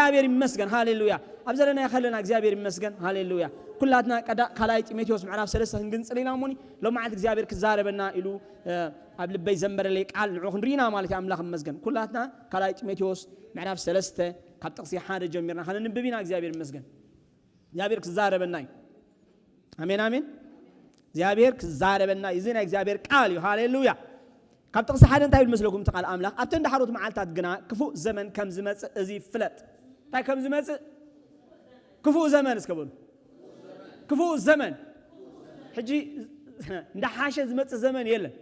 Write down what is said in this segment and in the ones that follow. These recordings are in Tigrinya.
እግዚኣብሔር ይመስገን፣ ሃሌሉያ። ኣብ ዘለና ከለና እግዚኣብሔር ይመስገን፣ ሃሌሉያ። ኩላትና ቀዳ ካልኣይ ጢሞቴዎስ ምዕራፍ ሰለስተ ክንግንጽል ኢና እሞኒ፣ ሎማዓት እግዚኣብሔር ክዛረበና ኢሉ ኣብ ልበይ ዘንበረለይ ቃል ንዑ ክንርኢና ማለት እዩ። ኣምላኽ ይመስገን። ኩላትና ካልኣይ ጢሞቴዎስ ምዕራፍ ሰለስተ ካብ ጥቕሲ ሓደ ጀሚርና ከነንብብ ኢና። እግዚኣብሔር ይመስገን። እግዚኣብሔር ክዛረበና እዩ። ኣሜን ኣሜን። እግዚኣብሔር ክዛረበና እዩ። እዚ ናይ እግዚኣብሔር ቃል እዩ። ሃሌሉያ። ካብ ጥቕሲ ሓደ እንታይ ይብል መስለኩም? እቲ ቃል ኣምላኽ ኣብተን ዳሕሮት መዓልታት ግና ክፉእ ዘመን ከም ዝመጽእ እዚ ፍለጥ። እንታይ ከም ዝመጽእ? ክፉእ ዘመን እስከ በሉ። ክፉእ ዘመን። ሕጂ እንዳሓሸ ዝመጽእ ዘመን የለን።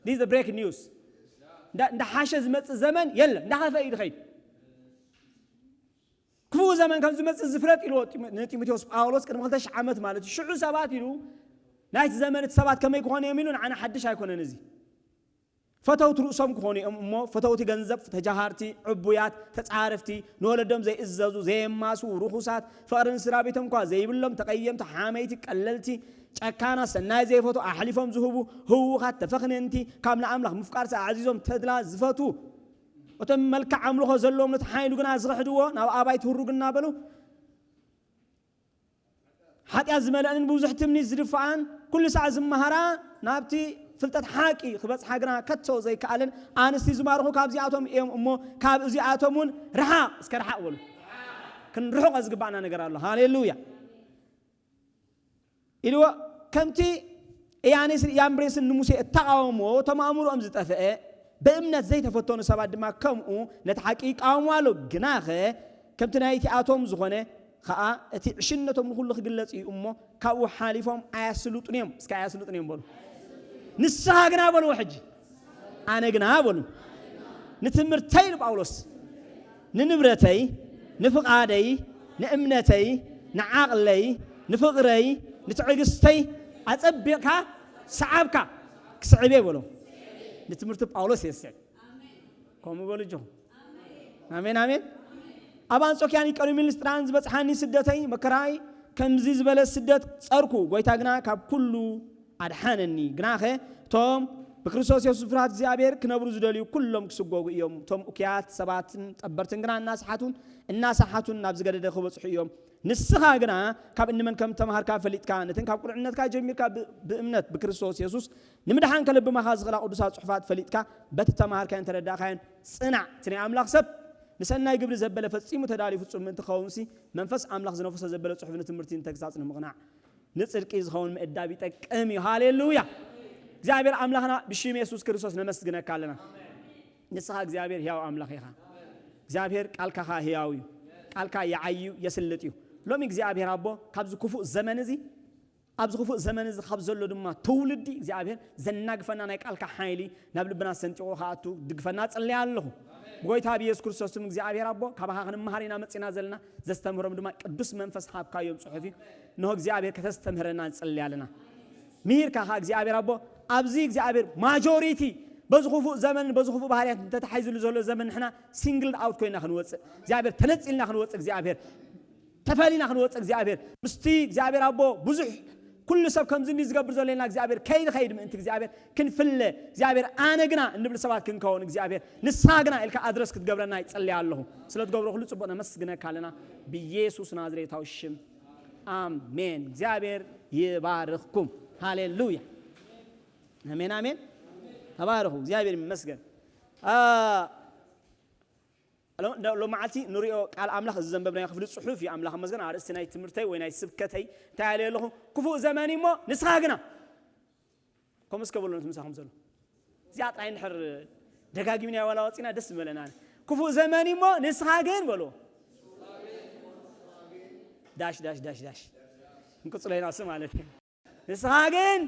This is the breaking news። እንዳሓሸ ዝመጽእ ዘመን የለን። እንዳኸፈ እዩ ድኸይድ። ክፉእ ዘመን ከም ዝመጽእ ዝፍለጥ ኢልዎ ንጢሞቴዎስ ጳውሎስ ቅድሚ ክልተ ሽሕ ዓመት ማለት እዩ። ሽዑ ሰባት ኢሉ ናይቲ ዘመን እቲ ሰባት ከመይ ክኾኑ እዮም ኢሉ ንዓና ሓድሽ ኣይኮነን። እዚ ፈተውቲ ርእሶም ክኾኑ እዮም እሞ ፈተውቲ ገንዘብ፣ ተጃሃርቲ፣ ዕቡያት፣ ተጻረፍቲ፣ ንወለዶም ዘይእዘዙ፣ ዘየማስዉ፣ ርኹሳት፣ ፍቕሪ ንስድራ ቤቶም እኳ ዘይብሎም፣ ተቐየምቲ፣ ሓመይቲ፣ ቀለልቲ፣ ጨካና፣ ሰናይ ዘይፈቱ፣ ኣሕሊፎም ዝህቡ፣ ህውኻት፣ ተፈኽነንቲ፣ ካብ ንኣምላኽ ምፍቃርሲ ኣዕዚዞም ተድላ ዝፈቱ፣ እቶም መልክዕ ኣምልኾ ዘለዎም ነቲ ሓይሉ ግና ዝኽሕድዎ ናብ ኣባይቲ ህሩግ እናበሉ ሓጢኣት ዝመልአንን ብብዙሕ ትምኒት ዝድፍኣን ኩሉ ሳዕ ዝመሃራ ናብቲ ፍልጠት ሓቂ ክበጽሓ ግና ከቶ ዘይከኣለን ኣንስቲ ዝማርኹ ካብዚኣቶም እዮም እሞ ካብ እዚኣቶም እውን ርሓቕ። እስከ ርሓቕ በሉ። ክንርሕቆ ዝግባእና ነገር ኣሎ። ሃሌሉያ። ኢልዎ ከምቲ እያኔስ ያምብሬስን ንሙሴ እተቃወምዎ እቶም ኣእምሮኦም ዝጠፍአ ብእምነት ዘይተፈተኑ ሰባት ድማ ከምኡ ነቲ ሓቂ ይቃወሙ ኣሎ። ግናኸ ከምቲ ናይቲኣቶም ዝኾነ ኸኣ እቲ ዕሽነቶም ንኹሉ ክግለጽ እዩ እሞ ካብኡ ሓሊፎም ኣያስልጡን እዮም። እስከ ኣያስልጡን እዮም በሉ። ንስኻ ግና በልዎ ሕጂ ኣነ ግና በሉ ንትምህርተይ ንጳውሎስ ንንብረተይ ንፍቓደይ ንእምነተይ ንዓቕለይ ንፍቕረይ ንትዕግስተይ ኣጸቢቕካ ሰዓብካ ክስዕብ እየ በሎ። ንትምህርቲ ጳውሎስ የስዕብ። ከምኡ በሉ እጆኹም። ኣሜን ኣሜን። ኣብ ኣንጾኪያን ኢቀርዩምን ልስጥራን ዝበጽሓኒ ስደተይ መከራይ ከምዚ ዝበለ ስደት ጸርኩ፣ ጎይታ ግና ካብ ኩሉ ኣድሓነኒ። ግናኸ እቶም ብክርስቶስ የሱስ ፍርሃት እግዚኣብሔር ክነብሩ ዝደልዩ ኩሎም ክስጎጉ እዮም። እቶም እኩያት ሰባትን ጠበርትን ግና እናሰሓቱን እናሰሓቱን ናብ ዝገደደ ክበጽሑ እዮም። ንስኻ ግና ካብ እንመን ከም ተማሃርካ ፈሊጥካ ነተን ካብ ቁልዕነትካ ጀሚርካ ብእምነት ብክርስቶስ የሱስ ንምድሓን ከለብማኻ ዝኽእላ ቅዱሳት ጽሑፋት ፈሊጥካ በቲ ተማሃርካዮን ተረዳእካዮን ጽናዕ። እቲ ናይ ኣምላኽ ሰብ ንሰናይ ግብሪ ዘበለ ፈጺሙ ተዳልዩ ፍጹም ምእንቲ ክኸውንሲ መንፈስ ኣምላኽ ዝነፈሶ ዘበለ ጽሑፍ ንትምህርቲ ንተግሳጽ ንምቕናዕ ንጽድቂ ዝኸውን ምእዳብ ይጠቅም እዩ። ሃሌሉያ። እግዚኣብሔር ኣምላኽና ብሽም የሱስ ክርስቶስ ነመስግነካ ኣለና። ንስኻ እግዚኣብሔር ሕያው ኣምላኽ ኢኻ። እግዚኣብሔር ቃልካ ኸኣ ሕያው እዩ። ቃልካ ይዓዩ የስልጥ እዩ። ሎሚ እግዚኣብሔር ኣቦ ካብዚ ክፉእ ዘመን እዚ ኣብዚ ክፉእ ዘመን እዚ ካብ ዘሎ ድማ ትውልዲ እግዚኣብሔር ዘናግፈና ናይ ቃልካ ሓይሊ ናብ ልብና ሰንጢቑ ክኣቱ ድግፈና ጽልያ ኣለኹ። ብጎይታ ብየሱስ ክርስቶስ ስም እግዚኣብሔር ኣቦ ካባኻ ክንመሃር ኢና መጺና ዘለና። ዘስተምህሮም ድማ ቅዱስ መንፈስ ሃብካዮም ጽሑፍ እዩ። እንሆ እግዚኣብሔር ከተስተምህረና ንጽልይ ኣለና። ምሂርካ ኸዓ እግዚኣብሔር ኣቦ ኣብዚ እግዚኣብሔር ማጆሪቲ በዚ ክፉእ ዘመን በዚ ክፉእ ባህርያት እንተተሓይዝሉ ዘሎ ዘመን ንሕና ሲንግል ኣውት ኮይና ክንወፅእ እግዚኣብሔር ተነፂልና ክንወፅእ እግዚኣብሔር ተፈሊና ክንወፅእ እግዚኣብሔር ምስቲ እግዚኣብሔር ኣቦ ብዙሕ ኩሉ ሰብ ከምዚ እንዲ ዝገብር ዘሎ ኢና እግዚኣብሔር ከይንኸይድ ምእንቲ እግዚኣብሔር ክንፍለ እግዚኣብሔር ኣነ ግና እንብል ሰባት ክንከውን እግዚኣብሔር ንስኻ ግና ኢልካ ኣድረስ ክትገብረና ይጸልያ ኣለኹ። ስለ ትገብሮ ኩሉ ጽቡቕ ነመስግነካ ኣለና ብኢየሱስ ናዝሬታዊ ሽም ኣሜን። እግዚኣብሔር ይባርኽኩም። ሃሌሉያ ኣሜን ኣሜን። ተባረኹ። እግዚኣብሔር ይመስገን። ሎመዓልቲ ንሪኦ ቃል ኣምላኽ እዚ ዘንበብናዮ ክፍሊ ጽሑፍ እዩ። ኣምላኽ ይመስገን። ኣርእስቲ ናይ ትምህርተይ ወይ ናይ ስብከተይ እንታይ ኣለ ኣለኹ? ክፉእ ዘመን እሞ ንስኻ ግና ከምኡ እስከ በሎ ነቲ ምሳኹም ዘሎ እዚኣ ጥራይ እንድሕር ደጋጊምና ዋላ ወፂና ደስ ዝበለና። ክፉእ ዘመን እሞ ንስኻ ግን በሎ ዳሽ ዳሽ ዳሽ ዳሽ እንቅፅሎ ኢና እሱ ማለት እዩ። ንስኻ ግን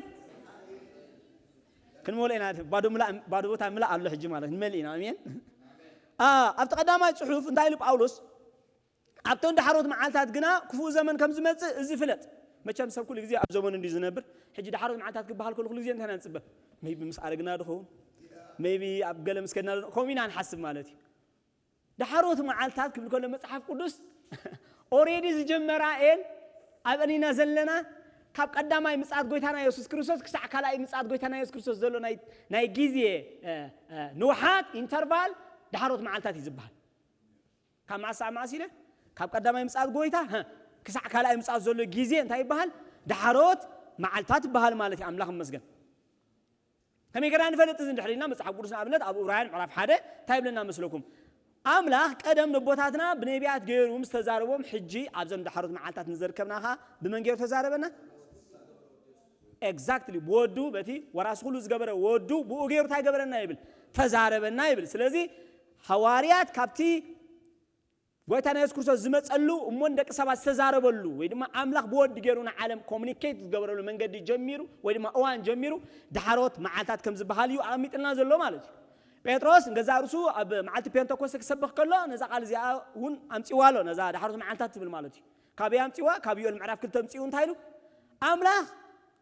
ክንመልኦ ኢና። ባዶ ምላ- ባዶ ቦታ ምላእ ኣሎ ሕጂ ማለት ንመልእ ኢና። ኣሜን። አ፣ ኣብቲ ቀዳማይ ጽሑፍ እንታይ ኢሉ ጳውሎስ? ኣብተን ዳሕሮት መዓልታት ግና ክፉእ ዘመን ከም ዝመጽእ እዚ ፍለጥ። መቸም ሰብ ኩሉ ግዜ ኣብ ዘመኑ እንዲዩ ዝነብር። ሕጂ ዳሕሮት መዓልታት ክበሃል ከሎ ኩሉ ግዜ እንታይ ኢና ንጽበ? ሜይቢ ምስ ኣረግና ድኸውን? ሜይቢ ኣብ ገለ ምስ ከድና ዶ- ከምኡ ኢና ንሓስብ ማለት እዩ። ዳሕሮት መዓልታት ክብል ከሎ መጽሓፍ ቅዱስ ኦሬዲ ዝጀመራ እየን ኣብአን ኢና ዘለና። ካብ ቀዳማይ ምጽኣት ጎይታና የሱስ ክርስቶስ ክሳዕ ካልኣይ ምጽኣት ጎይታና የሱስ ክርስቶስ ዘሎ ናይ- ናይ ግዜ እ፣ እ፣ ንውሓት ኢንተርቫል ዳሕሮት መዓልታት እዩ ዝበሃል። ካብ መዓስ ሳዕ መዓስ ኢለ? ካብ ቀዳማይ ምጽኣት ጎይታ፣ ሀ፣ ክሳዕ ካልኣይ ምጽኣት ዘሎ ግዜ እንታይ ይበሃል? ዳሕሮት መዓልታት ይበሃል ማለት እዩ። ኣምላኽ ይመስገን። ከመይ ገይርና ንፈልጥ? እዚ እንድሕር ኢልና መጽሓፍ ቅዱስ ንኣብነት ኣብ ዕብራውያን ምዕራፍ ሓደ እንታይ ይብለና መስለኩም? ኣምላኽ ቀደም ነቦታትና ብነቢያት ገይሩ ምስ ተዛረቦም፣ ሕጂ ኣብዘን ዳሕሮት መዓልታት ንዘርከብና ኸኣ ብመን ገይሩ ተዛረበና? ኤግዛክትሊ፣ ብወዱ፣ በቲ ወራሲ ኩሉ ዝገበረ ወዱ ብኡ ገይሩ እንታይ ገበረና ይብል? ተዛረበና ይብል። ስለዚ ሃዋርያት ካብቲ ጎይታና የሱስ ክርስቶስ ዝመጸሉ እሞ ንደቂ ሰባት ዝተዛረበሉ ወይ ድማ ኣምላኽ ብወዲ ገይሩ ንዓለም ኮሙኒኬት ዝገበረሉ መንገዲ ጀሚሩ ወይ ድማ እዋን ጀሚሩ ዳሕሮት መዓልታት ከም ዝበሃል እዩ ኣቐሚጥልና ዘሎ ማለት እዩ። ጴጥሮስ ንገዛእ ርእሱ ኣብ መዓልቲ ፔንተኮስተ ክሰብኽ ከሎ ነዛ ቃል እዚኣ እውን ኣምጺዋ ኣሎ። ነዛ ዳሕሮት መዓልታት ትብል ማለት እዩ። ካበይ ኣምጺዋ? ካብ ዮኤል ምዕራፍ ክልተ ኣምጺኡ እንታይ ኢሉ? ኣምላኽ፣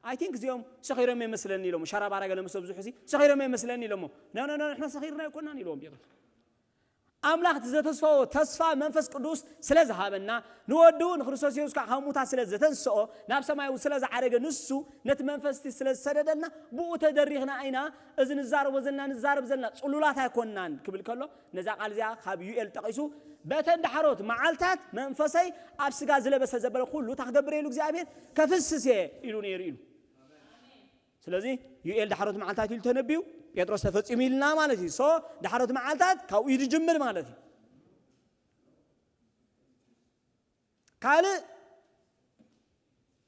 ኣይ ቲንክ እዚኦም ሰኺሮም ይመስለኒ ኢሎሞ። ሸራባራ ገለ ምስ ኣብዝሑ ሲ ሰኺሮም ይመስለኒ ኢሎሞ። ኖ፣ ኖ፣ ኖ፣ ንሕና ሰኺርና ኣይኮናን ኢልዎም ጴጥሮስ። ኣምላኽ እቲ ዘተስፈዎ ተስፋ መንፈስ ቅዱስ ስለ ዝሃበና፣ ንወዱ ንክርስቶስ የሱስ ከዓ ካብ ሙታት ስለ ዘተንስኦ፣ ናብ ሰማይ እውን ስለ ዝዓረገ፣ ንሱ ነቲ መንፈስ እቲ ስለ ዝሰደደልና፣ ብኡ ተደሪኽና ኢና እዚ ንዛረቦ ዘለና፣ ንዛረብ ዘለና ጽሉላት ኣይኮንናን ክብል ከሎ፣ ነዛ ቃል እዚኣ ካብ ዩኤል ጠቒሱ፣ በተን ዳሕሮት መዓልታት መንፈሰይ ኣብ ስጋ ዝለበሰ ዘበለ ኩሉ እንታይ ክገብር ኢሉ እግዚኣብሔር? ከፍስስ እየ ኢሉ ነይሩ ኢሉ። ስለዚ ዩኤል ዳሕሮት መዓልታት ኢሉ ተነቢዩ፣ ጴጥሮስ ተፈጺሙ ኢልና ማለት እዩ። ሶ ዳሕሮት መዓልታት ካብኡ እዩ ዝጅምር ማለት እዩ። ካልእ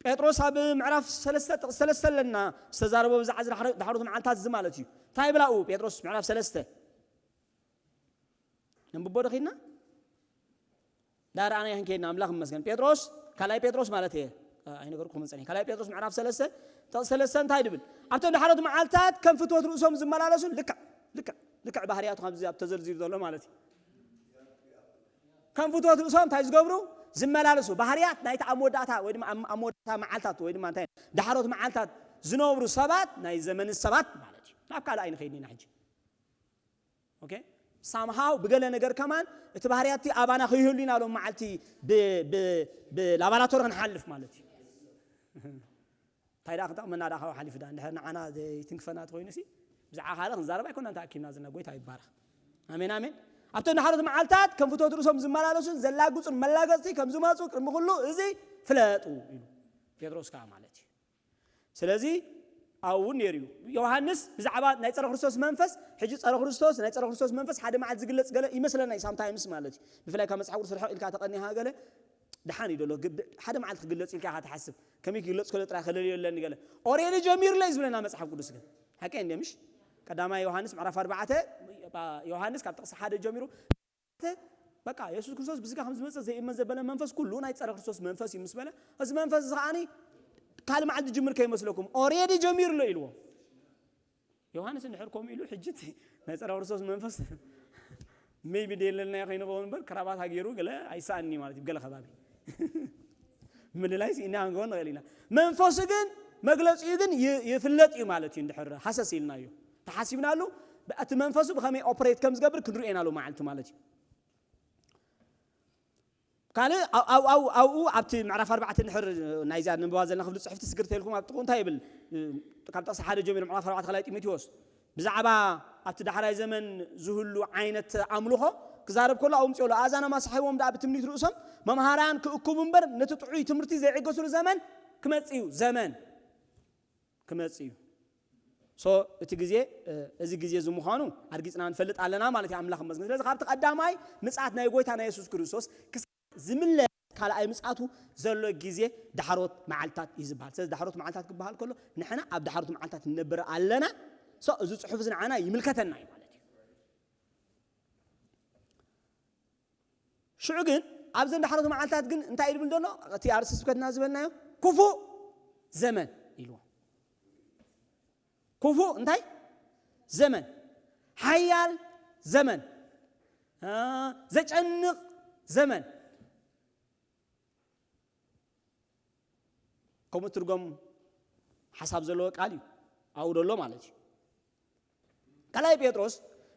ጴጥሮስ ኣብ ምዕራፍ ሰለስተ ጥቕሲ ሰለስተ ኣለና ዝተዛረቦ ብዛዕባ እዚ ዳሕሮ-፣ ዳሕሮት መዓልታት እዚ ማለት እዩ። እንታይ ይብላኡ ጴጥሮስ ምዕራፍ ሰለስተ? ነንብቦ ዶ ኺድና? ዳርኣና ይኽን ከይድና ኣምላኽ ይመስገን። ጴጥሮስ፣ ካልኣይ ጴጥሮስ ማለት እየ። ኣ፣ ኣይነገርኩምን ጸኒሐ። ካልኣይ ጴጥሮስ ምዕራፍ ሰለስተ ጥቕሲ ሰለስተ እንታይ ድብል? ኣብቶም ዳሕሮት መዓልታት ከም ፍትወት ርእሶም ዝመላለሱ ልክዕ፣ ልክዕ፣ ልክዕ ባህርያቱ ከምዚ ኣብ ተዘርዚሩ ዘሎ ማለት እዩ። ከም ፍትወት ርእሶም እንታይ ዝገብሩ? ዝመላለሱ። ባህርያት ናይቲ ኣብ መወዳእታ ወይ ድማ ኣብ፣ ኣብ መወዳእታ መዓልታት ወይ ድማ እንታይ ዳሕሮት መዓልታት ዝነብሩ ሰባት ናይ ዘመን ሰባት ማለት እዩ። ናብ ካልእ ኣይንኸይድን ኢና ሕጂ። ኦኬ? ሳምሃው ብገለ ነገር ከማን እቲ ባህርያት እቲ ኣባና ከይህሉ ኢና ሎም መዓልቲ ብ-፣ ብ-፣ ብላባራቶሪ ክንሓልፍ ማለት እዩ። እንታይ ደኣ ክጠቕመና ደኣ ካብኡ ሓሊፉ ደኣ? እንድሕር ንዓና ዘይትንክፈና ተኾይኑ ሲ፣ ብዛዕባ ካልእ ክንዛረብ ኣይኮናን ተኣኪብና ዘለና። ጎይታ ይባረኽ። ኣሜን፣ ኣሜን። ኣብተን ዳሕሮት መዓልታት ከም ፍትወት ርእሶም ዝመላለሱን ዘላግጹን መላገጽቲ ከም ዝመጹ ቅድሚ ኩሉ እዚ ፍለጡ ኢሉ። ጴጥሮስ ከኣ ማለት እዩ። ስለዚ ኣብኡ እውን ነይሩ እዩ። ዮሃንስ ብዛዕባ ናይ ጸረ ክርስቶስ መንፈስ፣ ሕጂ ጸረ ክርስቶስ፣ ናይ ጸረ ክርስቶስ መንፈስ ሓደ መዓልቲ ዝግለጽ ገለ ይመስለና እዩ፣ ሳምታይምስ ማለት እዩ። ብፍላይ ካብ መጽሓፍ ቅዱስ ርሕቕ ኢልካ ተቐኒኻ ገለ ደሓን እዩ ደሎ፣ ግብ-፣ ሓደ መዓልቲ ክግለጽ ኢልካ ኢኻ ትሓስብ። ከመይ ክግለጽ ከሎ ጥራይ ከለልዮ ኣለኒ ገለ። ኦሬዲ ጀሚሩ ኣሎ እዩ ዝብለና መጽሓፍ ቅዱስ ግን። ሓቂ እንደ ምሽ? ቀዳማይ ዮሃንስ ምዕራፍ ኣርባዕተ፣ ዮሃንስ ካብ ጥቕሲ ሓደ ጀሚሩ፣ በቃ የሱስ ክርስቶስ ብስጋ ከም ዝመጸ ዘይእመን ዘበለ መንፈስ ኩሉ ናይ ጸረ ክርስቶስ መንፈስ እዩ ምስ በለ፣ እዚ መንፈስ እዚ ከዓኒ ካልእ መዓልቲ ዝጅምር ከይመስለኩም፣ ኦሬዲ ጀሚሩ ኣሎ ኢልዎ። ዮሃንስ እንድሕር ከምኡ ኢሉ፣ ሕጂ እቲ ናይ ጸረ ክርስቶስ መንፈስ ሜይቢ ደየለልናዮ ከይንኸውን እምበር፣ ክራባታ ገይሩ ገለ ኣይሰኣንኒ ማለት እዩ፣ ገለ ከባቢ ምልላይ ስኢና ክንከውን ንኽእል ኢና። መንፈሱ ግን፣ መግለጺኡ ግን ይ-፣ ይፍለጥ እዩ ማለት እዩ። እንድሕር ሃሰስ ኢልናዮ፣ ተሓሲብናሉ፣ እቲ መንፈሱ ብኸመይ ኦፕሬት ከም ዝገብር ክንርኢ ኢና ሎ መዓልቲ ማለት እዩ። ካልእ ኣብ-፣ ኣብ-፣ ኣብ-፣ ኣብኡ ኣብቲ ምዕራፍ ኣርባዕተ እንድሕር ናይዛ ንንብባ ዘለና ክፍሊ ጽሑፍቲ ስግር ተልኩም ኣብ ጥቕኡ እንታይ ይብል? ካብ ጥቕሲ ሓደ ጀሚሩ ምዕራፍ ኣርባዕተ ካልኣይ ጢሞቴዎስ ብዛዕባ ኣብቲ ዳሕራይ ዘመን ዝህሉ ዓይነት ኣምልኾ ክዛረብ ከሎ ኣብኡ ምጽኦ ኣሎ። ኣእዛኖም ኣስሓይዎም ደኣ ብትምኒት ርእሶም መምሃራን ክእክቡ እምበር ነቲ ጥዑይ ትምህርቲ ዘይዕገሱሉ ዘመን ክመጽእ እዩ። ዘመን ክመጽእ እዩ። ሶ እቲ ግዜ፣ እ፣ እዚ ግዜ እዚ ምዃኑ ኣርጊጽና ንፈልጥ ኣለና ማለት እዩ። ኣምላኽ ይመስገን። ስለዚ ካብቲ ቀዳማይ ምጽኣት ናይ ጎይታ ናይ የሱስ ክርስቶስ ክሳብ ዝምለስ ካልኣይ ምጽኣቱ ዘሎ ግዜ ዳሕሮት መዓልታት እዩ ዝበሃል። ስለዚ ዳሕሮት መዓልታት ክበሃል ከሎ ንሕና ኣብ ዳሕሮት መዓልታት ንነብር ኣለና። ሶ እዚ ጽሑፍ እዚ ንዓና ይምልከተና እዩ ማለት እዩ። ሽዑ ግን ኣብዘን ዳሕሮት መዓልታት ግን እንታይ ይብል ዘሎ? እቲ ኣርእስቲ ስብከትና ዝበልናዮ ክፉእ ዘመን ኢልዎ። ክፉእ እንታይ? ዘመን። ሓያል ዘመን። አ፣ ዘጨንቕ ዘመን። ከምኡ ትርጎም ሓሳብ ዘለዎ ቃል እዩ። ኣብኡ ዘሎ ማለት እዩ። ካልኣይ ጴጥሮስ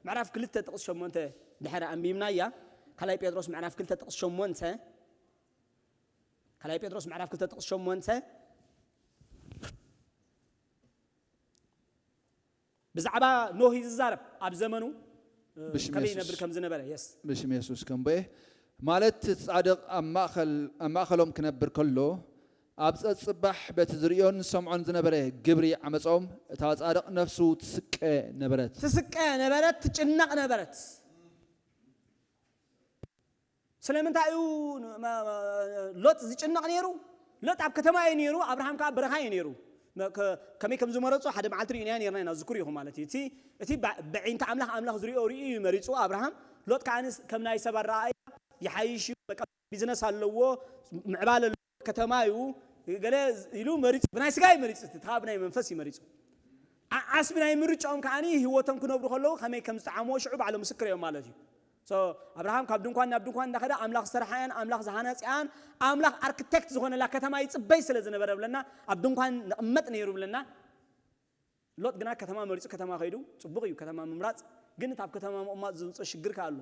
ምዕራፍ ክልተ ጥቕሲ ሸሞንተ ድሕሪ ኣንቢብናያ፣ ካልኣይ ጴጥሮስ ምዕራፍ ክልተ ጥቕሲ ሸሞንተ፣ ካልኣይ ጴጥሮስ ምዕራፍ ክልተ ጥቕሲ ሸሞንተ፣ ብዛዕባ ኖህ እዩ ዝዛረብ፣ ኣብ ዘመኑ፣ እ፣ ብሽም ከመይ የሱስ። ይነብር ከም ዝነበረ። የስ። ብሽም የሱስ ከም በኤ። ማለት እቲ ጻድቕ ኣብ ማእከል-፣ ኣብ ማእከሎም ክነብር ከሎ፣ ኣብ ጸጽባሕ በቲ ዝርእዮን ዝሰምዖን ዝነበረ ግብሪ ዓመጾም፣ እታ ጻድቕ ነፍሱ ትስቀ ነበረት። ትስቀ ነበረት፣ ትጭነቕ ነበረት። ስለምንታይ እዩ ን-፣ መ-፣ መ-፣ ሎጥ ዝጭነቕ ነይሩ? ሎጥ ኣብ ከተማ እዩ ነይሩ፣ ኣብርሃም ከኣ በረኻ እዩ ነይሩ። መ-፣ ከ-፣ ከመይ ከም ዝመረጹ ሓደ መዓልቲ ርኢናዮ ነይርና ኢና፣ ዝክሩ ኢኹም ማለት እዩ። እቲ፣ እቲ ባ-፣ ብዒንታ ኣምላኽ፣ ኣምላኽ ዝሪኦ ርእዩ እዩ መሪጹ ኣብርሃም። ሎጥ ከኣ ንስ-፣ ከም ናይ ሰብ ኣረኣእያ ይሓይሽ እዩ፣ በቃ ቢዝነስ ኣለዎ፣ ምዕባለ ኣለዎ፣ ከተማ እዩ፣ ገለ ኢሉ መሪጹ። ብናይ ስጋ እዩ መሪጹ፣ እቲ ካብ ናይ መንፈስ እዩ መሪጹ። ዓ-፣ ዓስቢ ናይ ምርጫኦም ከኣ ህይወቶም ክነብሩ ከለዉ ከመይ ከም ዝጠዓምዎ ሽዑ ባዕሎም ምስክር እዮም ማለት እዩ። So ኣብርሃም ካብ ድንኳን ናብ ድንኳን እንዳኸደ ኣምላኽ ዝሰርሓያን ኣምላኽ ዝሃነጽያን ኣምላኽ ኣርክቴክት ዝኾነላ ከተማ ይጽበይ ስለ ዝነበረ ብለና፣ ኣብ ድንኳን ንቕመጥ ነይሩ ብለና። ሎጥ ግና ከተማ መሪጹ ከተማ ከይዱ። ጽቡቕ እዩ ከተማ ምምራጽ፣ ግን እቲ ኣብ ከተማ ምቕማጥ ዘምጽኦ ሽግር ከኣ ኣሎ።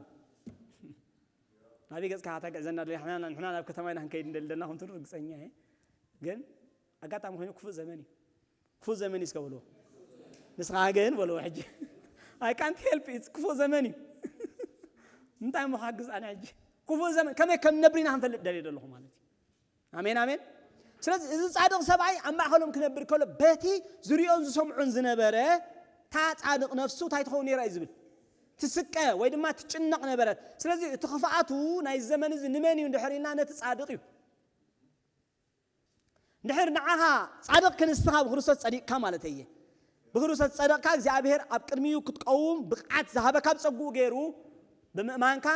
ናበይ ገጽካ ታግዕዘና ደሊ? ንሕና፣ ንሕና ናብ ከተማ ኢና ክንከይድ እንደሊ ደልና፣ ከምቲ ርግጸኛ እየ። ግን ኣጋጣሚ ኮይኑ ክፉእ ዘመን እዩ። ክፉእ ዘመን እዩ እስከ በልዎ። ንስኻ ግን በልዎ ሕጂ። I can't help it፣ ክፉእ ዘመን እዩ። እንታይ እሞ ክሓግዝ ኣነ ሕጂ? ክፉእ ዘመን ከመይ ከም ነብር ኢና ክንፈልጥ ደልየ ዘለኹ ማለት እዩ። ኣሜን፣ ኣሜን። ስለዚ እዚ ጻድቕ ሰብኣይ ኣብ ማእከሎም ክነብር ከሎ በቲ ዝሪኦን ዝሰምዖን ዝነበረ፣ እታ ጻድቕ ነፍሱ እንታይ ትኸውን ነይራ እዩ ዝብል? ትስቀ ወይ ድማ ትጭነቕ ነበረት። ስለዚ እቲ ክፍኣቱ ናይ ዘመን እዚ ንመን እዩ እንድሕር ኢልና ነቲ ጻድቕ እዩ። እንድሕር ንዓኻ ጻድቕ ክንስኻ ብክርስቶስ ጸዲቕካ ማለት እየ። ብክርስቶስ ጸደቕካ እግዚኣብሔር ኣብ ቅድሚኡ ክትቀውም ብቕዓት ዝሃበካ ብጸግኡ ገይሩ ብምእማንካ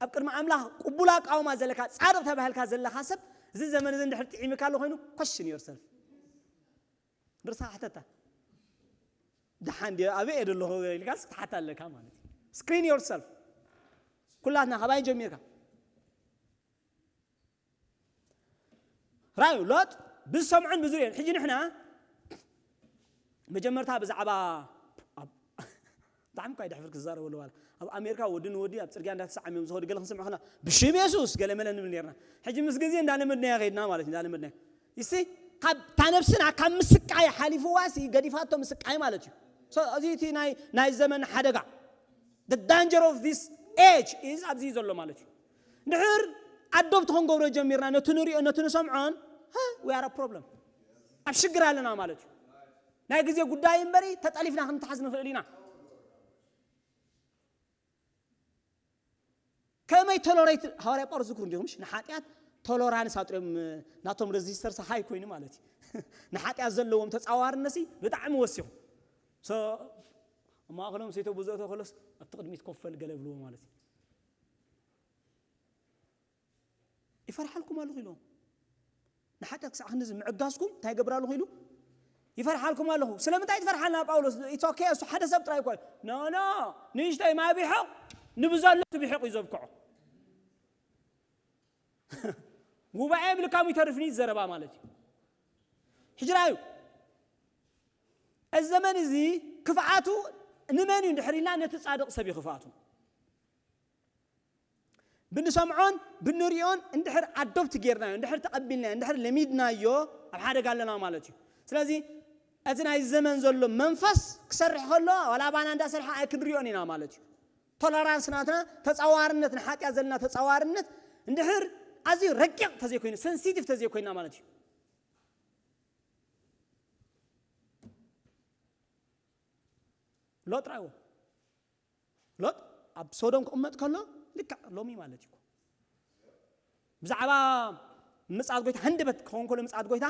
ኣብ ቅድሚ ኣምላኽ ቅቡል ኣቃውማ ዘለካ ጻድቕ ተባሂልካ ዘለኻ ሰብ እዚ ዘመን እዚ እንድሕር ጥዒምካ ኣሎ ኮይኑ question yourself። ንርሳ ሕተታ። ደሓን ድየ ኣበይ እየ ዘለኹ ኢልካስ ክትሓታ ኣለካ ማለት እዩ። Screen yourself። ኩላትና ካባይ ጀሚርካ ራዩ ሎጥ ብዝሰምዖን ብዝርእዮን። ሕጂ ንሕና መጀመርታ ብዛዕባ ኣብ-፣ ብጣዕሚ እኳ ይደሕፍር ክዛረበሉ ዋላ ኣብ ኣሜሪካ ወዲ ንወዲ ኣብ ጽርግያ እንዳተሰዓምዮም ዝኸዱ ገለ ክንሰምዕ ከለና ብሽም የሱስ ገለ መለ ንብል ነርና። ሕጂ ምስ ግዜ እንዳለመድናዮ ከይድና ማለት እዩ፣ እንዳለመድናዮ። ይሲ ካብ እታ ነብስና ካብ ምስቃይ ሓሊፍዋ ሲ ገዲፋቶ ምስቃይ ማለት እዩ። So እዚ እቲ ናይ፣ ናይ ዘመን ሓደጋ፣ the danger of this age is ኣብዚ ዘሎ ማለት እዩ። እንድሕር ኣዶብቲ ክንገብሮ ጀሚርና ነቲ ንሪኦ ነቲ ንሰምዖን፣ ሀ፣ we are a problem፣ ኣብ ሽግር ኣለና ማለት እዩ። ናይ ግዜ ጉዳይ እምበሪ ተጠሊፍና ክንተሓዝ ንኽእል ኢና። ከመይ ቶሎሬት፣ ሃዋርያ ጳውሎስ ዝክሩ እንዲኹም፣ እሺ፣ ንሓጢኣት ቶሎራንስ ኣጥርዮም፣ ናቶም ሬዚስተርስ ሃይ ኮይኑ ማለት እዩ። ንሓጢኣት ዘለዎም ተጻዋርነት ሲ ብጣዕሚ ወሲኹ። So ኣብ ማእከሎም ሰይቶ ብዙእቶ ከሎስ ኣብቲ ቅድሚት ኮፍ በል ገለ ብልዎ ማለት እዩ። ይፈርሓልኩም ኣለኹ ኢሎም። ንሓጢኣት ክሳዕ ክንድዚ ምዕጋዝኩም እንታይ ይገብር ኣለኹ ኢሉ ይፈርሓልኩም ኣለኹ። ስለምንታይ ትፈርሓልና ጳውሎስ? It's okay፣ እሱ ሓደ ሰብ ጥራይ እኮ እዩ። ኖ፣ ኖ፣ ንእሽተይ ማይ ቢሖቕ ንብዘሎ ትቢሖቕ እዩ ዘብክዖ። ጉባኤ ምልካሙ ይተርፍኒ ዘረባ ማለት እዩ። ሕጂ ራዩ፣ እዚ ዘመን እዚ ክፍኣቱ ንመን እዩ እንድሕር ኢልና ነቲ ጻድቕ ሰብ እዩ ክፍኣቱ። ብንሰምዖን ብንሪኦን እንድሕር ኣዶፕት ጌርናዮ፣ እንድሕር ተቐቢልናዮ፣ እንድሕር ለሚድናዮ ኣብ ሓደጋ ኣለና ማለት እዩ። ስለዚ እቲ ናይ ዘመን ዘሎ መንፈስ ክሰርሕ ከሎ ዋላ ባና እንዳሰርሐ ኣይክንሪኦን ኢና ማለት እዩ። ቶለራንስ ናትና ተጻዋርነት፣ ንሓጢኣት ዘለና ተጻዋርነት እንድሕር ኣዝዩ ረቂቕ ተዘይኮይኑ፣ ሰንሲቲቭ ተዘይኮይና ማለት እዩ። ሎጥ ራእዎ። ሎጥ ኣብ ሶዶም ክቕመጥ ከሎ ልክዕ ሎሚ ማለት እዩ። ብዛዕባ ምጽኣት ጎይታ ሃንደበት ክኸውን ከሎ ምጽኣት ጎይታ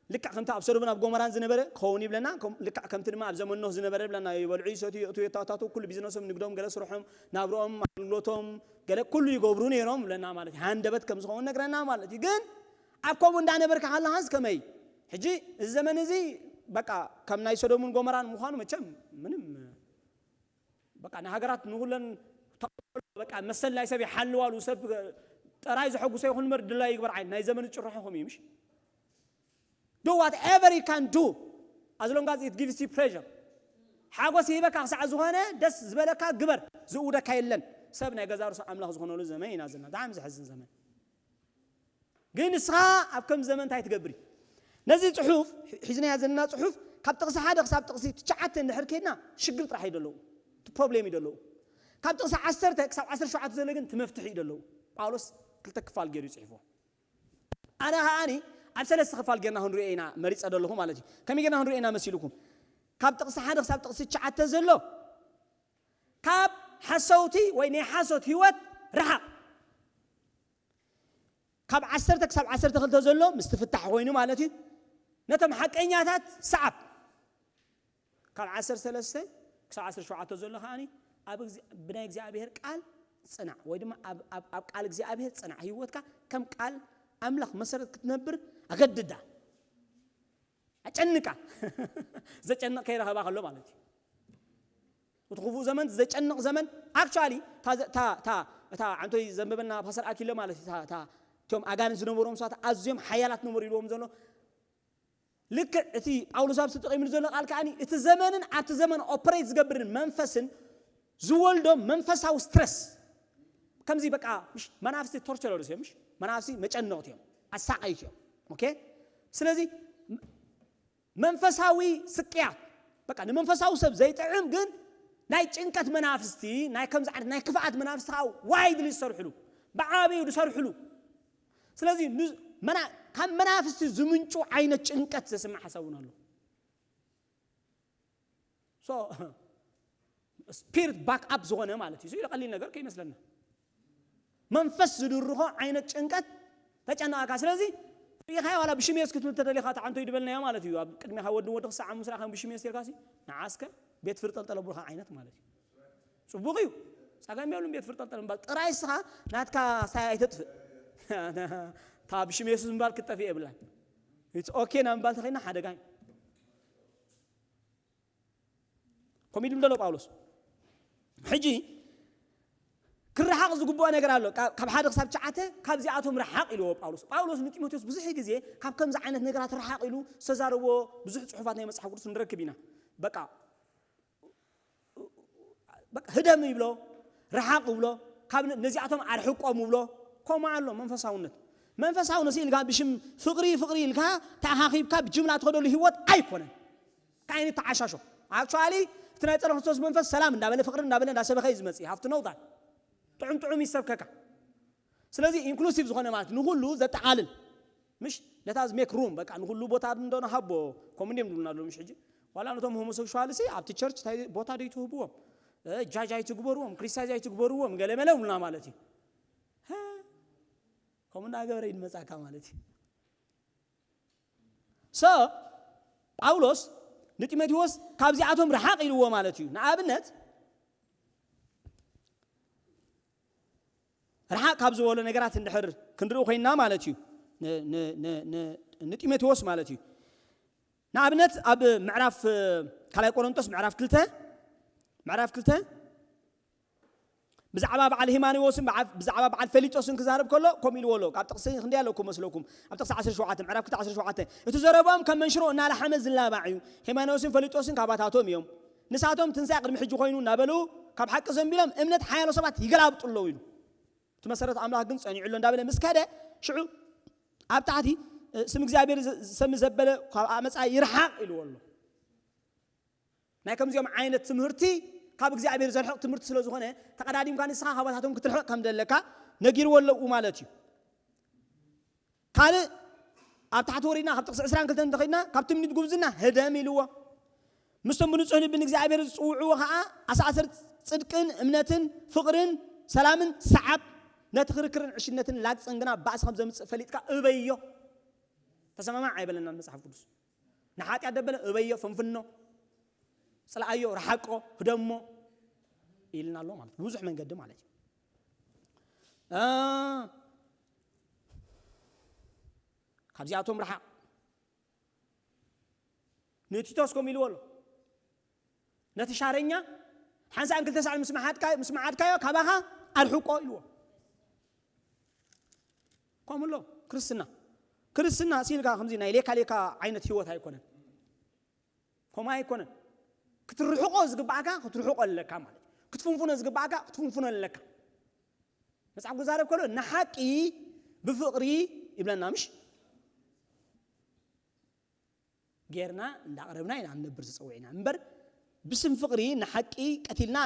ልክዕ ከምቲ ኣብ ሶዶምን ኣብ ጎመራን ዝነበረ ክኸውን ይብለና፣ ከም-፣ ልክዕ ከምቲ ድማ ኣብ ዘመን ኖህ ዝነበረ ይብለና። ይበልዑ ይሰትዩ፣ ይእትዉ፣ የተኣታትዉ፣ ኩሉ ቢዝነሶም፣ ንግዶም፣ ገለ ስርሖም፣ ናብርኦም፣ ኣገልግሎቶም፣ ገለ ኩሉ ይገብሩ ነይሮም ይብለና ማለት እዩ። ሃንደበት ከም ዝኸውን ነግረና ማለት እዩ። ግን ኣብ ከምኡ እንዳነበርካ ከለኻስ ከመይ? ሕጂ እዚ ዘመን እዚ በቃ ከም ናይ ሶዶምን ጎመራን ምዃኑ መቸም ምንም በቃ ንሃገራት ንኹለን ተቐበሉ፣ በቃ መሰል ናይ ሰብ ይሓልዋሉ፣ ሰብ ጥራይ ዘሐጉሶ ይኹን እምበር ድላይ ይግበር ዓይነት ናይ ዘመን ጭርሖ ከምኡ እዩ፣ ምሽ? Do whatever you can do as long as it gives you pleasure። ሓጎስ ይህበካ ክሳዕ ዝኾነ ደስ ዝበለካ ግበር፣ ዝእውደካ የለን። ሰብ ናይ ገዛ ርእሱ ኣምላኽ ዝኾነሉ ዘመን ኢና ዘለና። ብጣዕሚ ዘሕዝን ዘመን። ግን ንስኻ ኣብ ከም ዘመን እንታይ ትገብር እዩ? ነዚ ጽሑፍ፣ ሒ-፣ ሒዝናያ ዘለና ጽሑፍ ካብ ጥቕሲ ሓደ ክሳብ ጥቕሲ ትሽዓተ እንድሕር ከይድና ሽግር ጥራሕ እዩ ደለዉ። እቲ ፕሮብሌም እዩ ደለዉ። ካብ ጥቕሲ ዓሰርተ ክሳብ ዓሰርተ ሸውዓተ ዘሎ ግን እቲ መፍትሒ እዩ ደለዉ። ጳውሎስ ክልተ ክፋል ገይሩ ይጽሕፎ። ኣነ ከኣኒ ኣብ ሰለስተ ክፋል ጌርና ክንሪኦ ኢና መሪጸ ዘለኹ ማለት እዩ። ከመይ ጌርና ክንሪኦ ኢና መሲልኩም? ካብ ጥቕሲ ሓደ ክሳብ ጥቕሲ ትሽዓተ ዘሎ ካብ ሓሰውቲ ወይ ናይ ሓሶት ህይወት ርሓቕ። ካብ ዓሰርተ ክሳብ ዓሰርተ ክልተ ዘሎ ምስቲ ፍታሕ ኮይኑ ማለት እዩ። ነቶም ሓቀኛታት ሰዓብ። ካብ ዓሰርተ ሰለስተ ክሳብ ዓሰርተ ሸውዓተ ዘሎ ከኣኒ ኣብ ብናይ እግዚኣብሔር ቃል ጽናዕ ወይ ድማ ኣብ ቃል እግዚኣብሔር ጽናዕ። ህይወትካ ከም ቃል ኣምላኽ መሰረት ክትነብር ኣገድዳ። ኣጨንቃ። ዘጨንቕ ከይረኸባ ከሎ ማለት እዩ። እቲ ክፉእ ዘመን ዘጨንቕ ዘመን። ኣክቹዋሊ እታ ዓንቶይ ዘንበበልና ፓስተር ኣኪለ ማለት እዩ። እቶም ኣጋንንት ዝነበሮም ሰባት ኣዝዮም ሓያላት ነበሩ ኢልዎም ዘሎ። ልክዕ እቲ ጳውሎስ ኣብ ተጠቒምሉ ዘሎ ቃል ከኣ እቲ ዘመንን ኣብቲ ዘመን ኦፐሬት ዝገብርን መንፈስን ዝወልዶ መንፈሳዊ ስትረስ ከምዚ በቃ ምሽ መናፍስቲ ቶርቸረርስ እዮም። ምሽ መናፍስቲ መጨነቕቲ እዮም፣ ኣሳቐይቲ እዮም። ኦኬ። ስለዚ መንፈሳዊ ስቅያት በቃ ንመንፈሳዊ ሰብ ዘይጥዕም ግን ናይ ጭንቀት መናፍስቲ፣ ናይ ከምዚ ዓይነት ናይ ክፍኣት መናፍስቲ ከዓ ዋይድሊ ዝሰርሕሉ፣ ብዓብዩ ዝሰርሕሉ። ስለዚ ካብ መናፍስቲ ዝምንጩ ዓይነት ጭንቀት ዘስምዕ ሓሳብ እውን ኣሎ። ስፒሪት ባክ ኣፕ ዝኾነ ማለት እዩ። ኢሉ ቀሊል ነገር ከይመስለና መንፈስ ዝድርኾ ዓይነት ጭንቀት ተጨነቓካ። ስለዚ ሪኢኻዮ ዋላ ብሽም የሱስ ክትብል ተደሊኻ ተዓንቶ ይድበልናዮ ማለት እዩ። ኣብ ቅድሚኻ ወዲ ወዲ ክሳዕ ምስ ረኣኻ ብሽም የሱስ ኢልካ ንዓስከ ቤት ፍርጠል ጠለቡልካ ዓይነት ማለት እዩ። ጽቡቕ እዩ። ጸገም የብሉን ቤት ፍርጠል ጠለብ ምባል ጥራይ እስኻ ናትካ ሳይ ኣይተጥፍእ። እታ ብሽም የሱስ ምባል ክትጠፍእ የብላን። ኢትስ ኦኬ ናብ ምባል ተኸይና ሓደጋ እዩ። ከምኡ ኢሉ ደሎ ጳውሎስ። ሕጂ ክረሓቕ ዝግብኦ ነገር ኣሎ። ካብ ሓደ ክሳብ ትሽዓተ ካብዚኣቶም ረሓቕ ኢልዎ ጳውሎስ። ጳውሎስ ንጢሞቴዎስ ብዙሕ ግዜ ካብ ከምዚ ዓይነት ነገራት ረሓቕ ኢሉ ዝተዛረቦ ብዙሕ ጽሑፋት ናይ መጽሓፍ ቅዱስ ንረክብ ኢና። በቃ በቃ ህደም ይብሎ፣ ረሓቕ ይብሎ፣ ካብ ነዚኣቶም ኣርሕቆም ይብሎ። ከምኡ ኣሎ መንፈሳውነት። መንፈሳውነት ኢልካ ብሽም ፍቕሪ ፍቕሪ ኢልካ ተኣኻኺብካ ብጅምላ ትኸደሉ ህይወት ኣይኮነን። ካይን ተዓሻሾ። ኣክቹዋሊ እቲ ናይ ጸረ ክርስቶስ መንፈስ ሰላም እንዳበለ ፍቕሪ እንዳበለ እንዳሰበኸ እዩ ዝመጽእ። ሃፍቲ ነውታል ጥዑም ጥዑም ይሰብከካ። ስለዚ ኢንክሉሲቭ ዝኾነ ማለት ንኹሉ ዘጠቓልል ምሽ let us make room በቃ ንኹሉ ቦታ እንዶ ንሃቦ። ከምኡ እንዲም ዝብሉና ኣለዉ ምሽ። ሕጂ ዋላ ነቶም ሆሞሴክሹዋልሲ ኣብቲ ቸርች እንታይ ቦታ ዶ ይትህብዎም? ጃጅ ኣይትግበርዎም፣ ክሪቲሳይዝ ኣይትግበርዎም ገለ መለ ይብሉና ማለት እዩ። ከምኡ እናገበረ እዩ ዝመጻካ ማለት እዩ። ሶ ጳውሎስ ንጢሞቴዎስ ካብዚኣቶም ረሓቕ ኢልዎ ማለት እዩ። ንኣብነት ረሓቕ ካብ ዝበሎ ነገራት እንድሕር ክንርኢ ኮይንና ማለት እዩ። ንጢሞቴዎስ ማለት እዩ። ንኣብነት ኣብ ምዕራፍ ካልኣይ ቆሮንቶስ ምዕራፍ ክልተ ምዕራፍ ክልተ ብዛዕባ በዓል ሂማኒዎስን ብዛዕባ በዓል ፈሊጦስን ክዛረብ ከሎ ከምኡ ኢልዎ ኣሎ። ካብ ጥቕሲ ክንደይ ኣለኩም መስለኩም? ኣብ ጥቕሲ ዓሰርተ ሸውዓተ ምዕራፍ ክልተ ዓሰርተ ሸውዓተ እቲ ዘረባኦም ከም መንሽሮ እናላሓመ ዝላባዕ እዩ። ሂማኒዎስን ፈሊጦስን ካባታቶም እዮም። ንሳቶም ትንሳኤ ቅድሚ ሕጂ ኮይኑ እናበሉ ካብ ሓቂ ዘንቢሎም እምነት ሓያሎ ሰባት ይገላብጡ ኣለዉ ኢሉ። እቲ መሰረት ኣምላኽ ግን ጸኒዑ ኣሎ እንዳበለ ምስ ከደ ሽዑ ኣብ ታሕቲ ስም እግዚኣብሔር ዝሰሚ ዘበለ ካብ ኣመፃ ይርሓቕ ኢልዎ ኣሎ። ናይ ከምዚኦም ዓይነት ትምህርቲ ካብ እግዚኣብሔር ዘርሕቕ ትምህርቲ ስለ ዝኾነ ተቐዳዲምካ ንስኻ ካባታቶም ክትርሕቕ ከም ዘለካ ነጊርዎ ኣለዉ ማለት እዩ። ካልእ ኣብ ታሕቲ ወሪድና ካብ ጥቕሲ ዕስራን ክልተን እንተኸድና ካብ ትምኒት ጉብዝና ህደም ኢልዎ። ምስቶም ብንጹህ ልቢ ንእግዚኣብሔር ዝጽውዕዎ ኸኣ ኣሳእሰር ጽድቅን እምነትን ፍቕርን ሰላምን ሰዓብ። ነቲ ክርክርን ዕሽነትን ላግጽን ግና ባእሲ ከም ዘምጽእ ፈሊጥካ እበዮ። ተሰማማዕ ኣይበለናን መጽሓፍ ቅዱስ። ንሓጢኣት ደበለ እበዮ፣ ፈንፍኖ፣ ጽልኣዮ፣ ረሓቆ፣ ህደሞ ኢልና ኣሎ ማለት ብዙሕ መንገዲ ማለት እዩ። ካብዚኣቶም ረሓቕ። ንቲቶስ ከምኡ ኢልዎ ኣሎ። ነቲ ሻረኛ ሓንሳእን ክልተ ሳዕን ምስ መሓጥካዮ ካባኻ ኣርሕቆ ኢልዎ። ከምኡ ኣሎ ክርስትና። ክርስትና ሲልካ ከምዚ ናይ ሌካ ሌካ ዓይነት ህይወት ኣይኮነን። ከምኡ ኣይኮነን። ክትርሕቆ ዝግባእካ ክትርሕቆ ኣለካ ማለት እዩ። ክትፍንፍኖ ዝግባእካ ክትፍንፍኖ ኣለካ። መጽሓፍ ክዛረብ ከሎ ንሓቂ ብፍቕሪ ይብለና ምሽ ጌርና እንዳቕረብና ኢና ንነብር ዝጸውዕና እምበር ብስም ፍቕሪ ንሓቂ ቀቲልና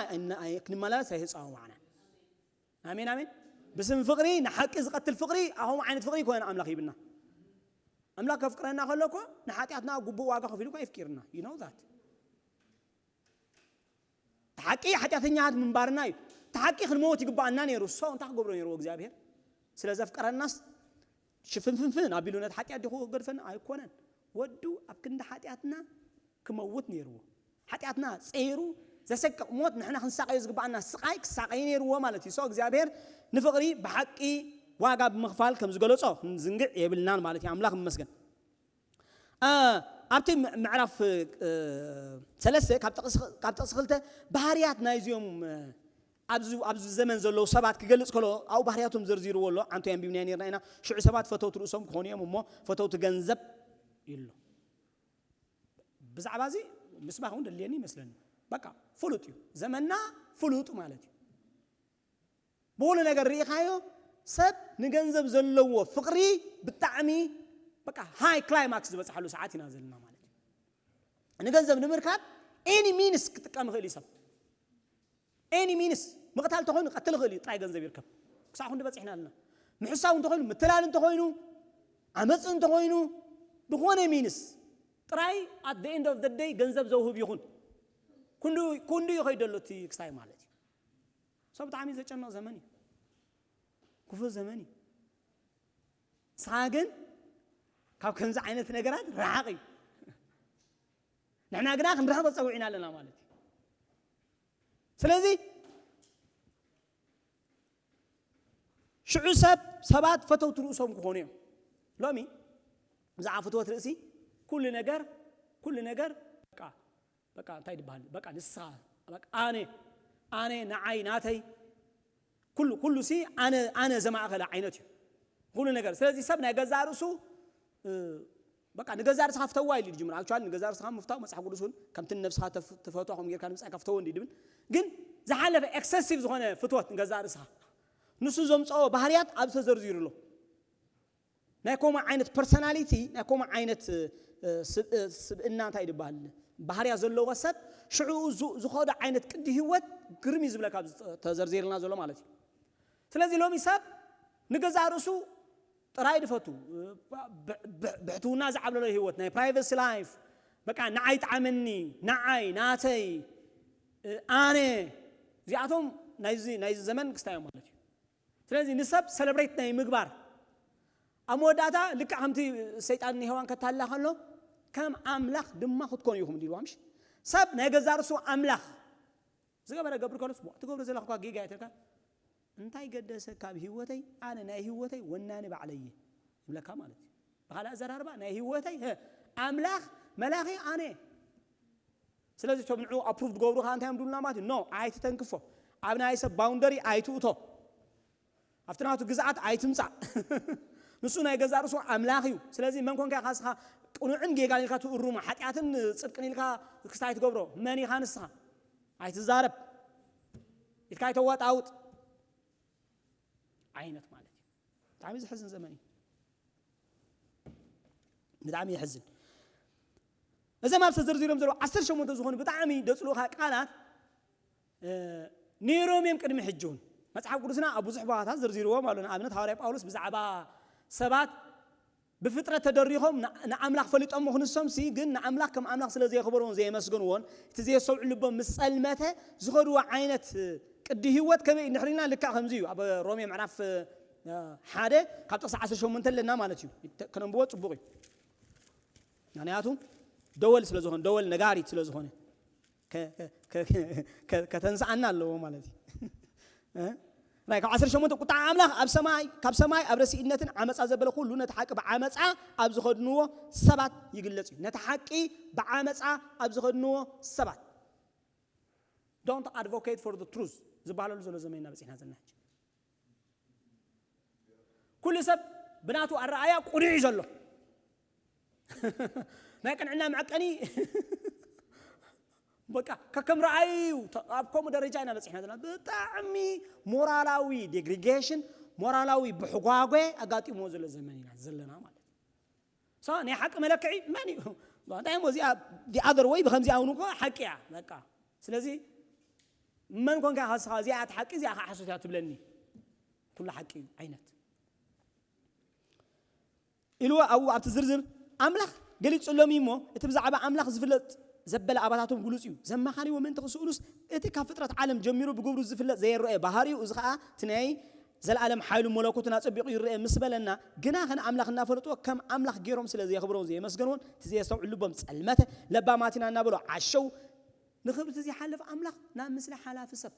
ክንመላለስ ኣይተጸዋዋዕና። ኣሜን ኣሜን። ብስም ፍቕሪ ንሓቂ ዝቐትል ፍቕሪ ኣኸም ዓይነት ፍቕሪ ይኮነ ኣምላኽ ይብና። ኣምላኽ ከፍቅረና ከሎ እኮ ንሓጢኣትና ግቡእ ዋጋ ከፊሉ እኮ የፍቂርና። You know that። እቲ ሓቂ ሓጢኣተኛታት ምንባርና እዩ። እቲ ሓቂ ክንመውት ይግባኣና ነይሩ። So እንታይ ክገብሮ ነይርዎ እግዚኣብሔር? ስለ ዘፍቀረናስ ሽፍንፍንፍን ኣቢሉ ነቲ ሓጢኣት ዲኹ ክገድፈና? ኣይኮነን። ወዱ ኣብ ክንዲ ሓጢኣትና ክመውት ነይርዎ። ሓጢኣትና ጸይሩ ዘሰቅቕ ሞት ንሕና ክንሳቐዮ ዝግባኣና ስቓይ ክሳቐይ ነይርዎ ማለት እዩ። So እግዚኣብሔር ንፍቕሪ ብሓቂ ዋጋ ብምኽፋል ከም ዝገለጾ ክንዝንግዕ የብልናን ማለት እዩ። ኣምላኽ ይመስገን። ኣብቲ ምዕራፍ ሰለስተ ካብ ጥቕሲ ክልተ ባህርያት ናይዚኦም ኣብዚ ዘመን ዘለዉ ሰባት ክገልጽ ከሎ ኣብኡ ባህርያቶም ዘርዚርዎ ኣሎ። ዓንቶ ኣንቢብናዮ ነርና ኢና። ሽዑ ሰባት ፈተውቲ ርእሶም ክኾኑ እዮም እሞ ፈተውቲ ገንዘብ ይሎ። ብዛዕባ እዚ ምስባኽ እውን ደልየኒ ይመስለኒ። በቃ ፍሉጥ እዩ ዘመንና፣ ፍሉጥ ማለት እዩ። ብኹሉ ነገር ርኢኻዮ ሰብ ንገንዘብ ዘለዎ ፍቕሪ ብጣዕሚ በቃ ሃይ ክላይማክስ ዝበፅሓሉ ሰዓት ኢና ዘለና ማለት እዩ። ንገንዘብ ንምርካብ any means ክጥቀም ይኽእል እዩ ሰብ። Any means ምቕታል እንተኾይኑ ቀትል ይኽእል እዩ፣ ጥራይ ገንዘብ ይርከብ። ክሳብ ክንዲ በፂሕና ኣለና። ምሕሳው እንተኾይኑ፣ ምትላል እንተኾይኑ፣ ዓመፅ እንተኾይኑ፣ ዝኾነ means ጥራይ at the end of the day ገንዘብ ዘውህብ ይኹን። ክንዱ ይኸይድ ኣሎ እቲ ክስታይ ማለት እዩ። ሰብ ብጣዕሚ ዘጨንቕ ዘመን እዩ። ክፉእ ዘመን እዩ። ንስኻ ግን ካብ ከምዚ ዓይነት ነገራት ረሓቕ እዩ። ንሕና ግና ክንረኸብ ጸዊዕና ኣለና ማለት እዩ። ስለዚ ሽዑ ሰብ ሰባት ፈተውቲ ርእሶም ክኾኑ እዮም። ሎሚ ብዛዕባ ፍትወት ርእሲ ኩሉ ነገር ኩሉ ነገር በቃ በቃ እንታይ ይበሃል በቃ ንስኻ በቃ ኣነ ኣነ ንዓይ ናተይ ኩሉ ኩሉ ሲ ኣነ ኣነ ዘማእኸለ ዓይነት እዩ ኩሉ ነገር። ስለዚ ሰብ ናይ ገዛ ርእሱ በቃ ንገዛ ርእስኻ ፍተዋ ኢሉ ይጅምር። Actually ንገዛ ርእስኻ ምፍታው መጽሓፍ ቅዱስ እውን ከምቲ ንነብስኻ ትፈትዋ ከም ጌርካ ንምጻእካ ፍተዎ እንዲ ድብል ግን ዝሓለፈ ኤክሰሲቭ ዝኾነ ፍትወት ንገዛ ርእስኻ ንሱ ዘምጽኦ ባህርያት ኣብ ተዘርዚሩ ኣሎ። ናይ ኮማ ዓይነት ፐርሶናሊቲ ናይ ኮማ ዓይነት ስብእና እንታይ ይድበሃል ባህርያ ዘለዎ ሰብ ሽዑ ዝኸዶ ዓይነት ቅዲ ህይወት ግርም እዩ ዝብለካ ተዘርዚርልና ዘሎ ማለት እዩ። ስለዚ ሎሚ ሰብ ንገዛ ርእሱ ጥራይ ድፈቱ ብሕትውና ዝዓብለሎ ህይወት ናይ ፕራይቨሲ ላይፍ በቃ ንዓይ ጣዕመኒ ንዓይ ናተይ ኣነ እዚኣቶም ናይዚ ዘመን ክስታዮም ማለት እዩ። ስለዚ ንሰብ ሰለብሬት ናይ ምግባር ኣብ መወዳእታ ልክዕ ከምቲ ሰይጣን ንሄዋን ከታላ ከሎ ከም ኣምላኽ ድማ ክትኮኑ ኢኹም እንዲልዋ ምሽ ሰብ ናይ ገዛ ርእሱ ኣምላኽ ዝገበረ ገብር ከሎስ ትገብሮ ዘለኻ ጌጋ ይተካ እንታይ ገደሰ ካብ ህይወተይ ኣነ ናይ ህይወተይ ወናኒ ባዕለየ ይብለካ ማለት እዩ። ብኻልእ ኣዘራርባ ናይ ህይወተይ ኣምላኽ መላኺ ኣነ ስለዚ እቶም ንዑ ኣፕሩቭ ዝገብሩ ከዓ እንታይ እዮም ድብሉና ማለት እዩ። ኖ ኣይትተንክፎ፣ ኣብ ናይ ሰብ ባውንደሪ ኣይትእቶ፣ ኣብቲ ናቱ ግዝኣት ኣይትምፃእ። ንሱ ናይ ገዛ ርእሱ ኣምላኽ እዩ። ስለዚ መን ኮንካ ኢኻ ንስኻ ቅኑዕን ጌጋን ኢልካ ትእርሞ፣ ሓጢኣትን ጽድቅን ኢልካ ክስታይ ትገብሮ መን ኢኻ ንስኻ? ኣይትዛረብ፣ ኢድካ ኣይተዋጣውጥ ዓይነት ማለት እዩ። ብጣዕሚ ዘሕዝን ዘመን እዩ። ብጣዕሚ የሕዝን። እዞም ኣብ ተዘርዚሮም ዘለዉ ዓሰርተ ሸሞንተ ዝኾኑ ብጣዕሚ ደጽሉኻ ቃላት ነይሮም እዮም ቅድሚ ሕጂ እውን። መጽሓፍ ቅዱስና ኣብ ብዙሕ ቦታታት ዘርዚርዎም ኣሎ። ንኣብነት ሃዋርያ ጳውሎስ ብዛዕባ ሰባት ብፍጥረት ተደሪኾም ንኣምላኽ ፈሊጦም ምኽንሶም ሲ ግን ንኣምላኽ ከም ኣምላኽ ስለ ዘየኽበርዎን ዘየመስገንዎን እቲ ዘየሰውዕ ልቦም ምስ ጸልመተ ዝኸድዎ ዓይነት ቅዲ ህይወት ከመይ እንድሕሪና ልካ ከምዚ እዩ ኣብ ሮሜ ምዕራፍ ሓደ ካብ ጥቕሲ ዓሰርተ ሸሞንተ ኣለና ማለት እዩ። ከነንብቦ ጽቡቕ እዩ። ምክንያቱ ደወል ስለ ዝኾነ ደወል ነጋሪት ስለ ዝኾነ ከተንስኣና ኣለዎ ማለት እዩ። ናይ ካብ ዓሰርተ ሸሞንተ ቁጣዓ ኣምላኽ ኣብ ሰማይ ካብ ሰማይ ኣብ ረሲእነትን ዓመፃ ዘበለ ኩሉ ነቲ ሓቂ ብዓመፃ ኣብ ዝኸድንዎ ሰባት ይግለጽ እዩ። ነቲ ሓቂ ብዓመፃ ኣብ ዝኸድንዎ ሰባት don't advocate for the truth ዝበሃለሉ ዘሎ ዘመንና በፂሕና ዘለና ሕጂ ኩሉ ሰብ ብናቱ ኣረኣያ ቁኑዕ እዩ ዘሎ። ናይ ቅንዕና መዐቀኒ በቃ ከከም ረኣዩ እዩ። ኣብ ከምኡ ደረጃ ኢና በፂሕና ዘለና። ብጣዕሚ ሞራላዊ ዴግሪጌሽን ሞራላዊ ብሕጓጓ ኣጋጢሞ ዘሎ ዘመን ኢና ዘለና ማለት እዩ። ናይ ሓቂ መለክዒ መን እዩ? እንታይ ሞ እዚኣ the other way ብከምዚኣ እውን እኮ ሓቂ እያ በቃ። ስለዚ መን ኮንካ ኢኻ ንስኻ እዚኣ እቲ ሓቂ እዚኣ ከዓ ሓሶት እያ ትብለኒ? ኩሉ ሓቂ እዩ ዓይነት ኢልዎ ኣብኡ ኣብቲ ዝርዝር ኣምላኽ ገሊጹሎም እዩ እሞ፣ እቲ ብዛዕባ ኣምላኽ ዝፍለጥ ዘበለ ኣባታቶም ግሉጽ እዩ። ዘማኻንዎ ምእንቲ ክስእሉስ፣ እቲ ካብ ፍጥረት ዓለም ጀሚሩ ብግብሩ ዝፍለጥ ዘየረአ ባህሪኡ፣ እዚ ኸኣ እቲ ናይ ዘለኣለም ሓይሉ መለኮቱን ኣጸቢቑ ይረአ ምስ በለና፣ ግና ኸነ ኣምላኽ እናፈለጥዎ ከም ኣምላኽ ገይሮም ስለ ዘየኽብሮን ዘየመስገንዎን፣ እቲ ዘየስተውዕል ልቦም ጸልመተ፣ ለባማት ኢና እናበሎ ዓሸው። ንኽብሪ እቲ ዘይሓልፍ ኣምላኽ ናብ ምስሊ ሓላፊ ሰብ፣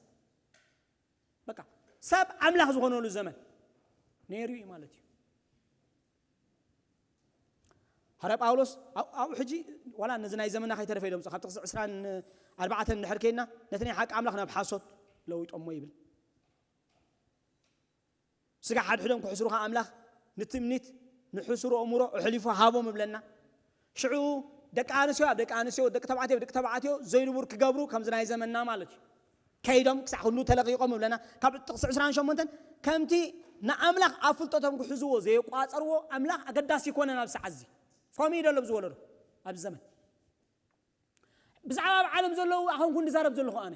በቃ፣ ሰብ ኣምላኽ ዝኾነሉ ዘመን ነይሩ እዩ ማለት እዩ። ሃረ ጳውሎስ ኣብኡ ሕጂ ዋላ ነዚ ናይ ዘመና ከይተረፈ ኢሎም ካብ ጥቕሲ ዕስራን ኣርባዕተን እንድሕር ከይድና፣ ነቲ ናይ ሓቂ ኣምላኽ ናብ ሓሶት ለዊጦሞ ይብል። ስጋ ሓድሕዶም ክሕስሩኻ ኣምላኽ ንትምኒት ንሕሱር ኣእምሮ ኣሕሊፉ ሃቦም እብለና። ሽዑ ደቂ ኣንስትዮ ኣብ ደቂ ኣንስትዮ፣ ደቂ ተባዕትዮ ኣብ ደቂ ተባዕትዮ ዘይንቡር ክገብሩ፣ ከምዚ ናይ ዘመንና ማለት እዩ። ከይዶም ክሳዕ ክንዱ ተለቒቖም እብለና። ካብ ጥቕሲ ዕስራን ሸሞንተን፣ ከምቲ ንኣምላኽ ኣብ ፍልጠቶም ክሕዝዎ ዘየቋጸርዎ ኣምላኽ ኣገዳሲ ይኮነን። ኣብ ሰዓት እዚ ከምኡ እዩ ዘሎ ኣብዚ ወለዶ፣ ኣብዚ ዘመን። ብዛዕባ ኣብ ዓለም ዘለዉ ኣኾንኩ ንዛረብ ዘለኹ ኣነ።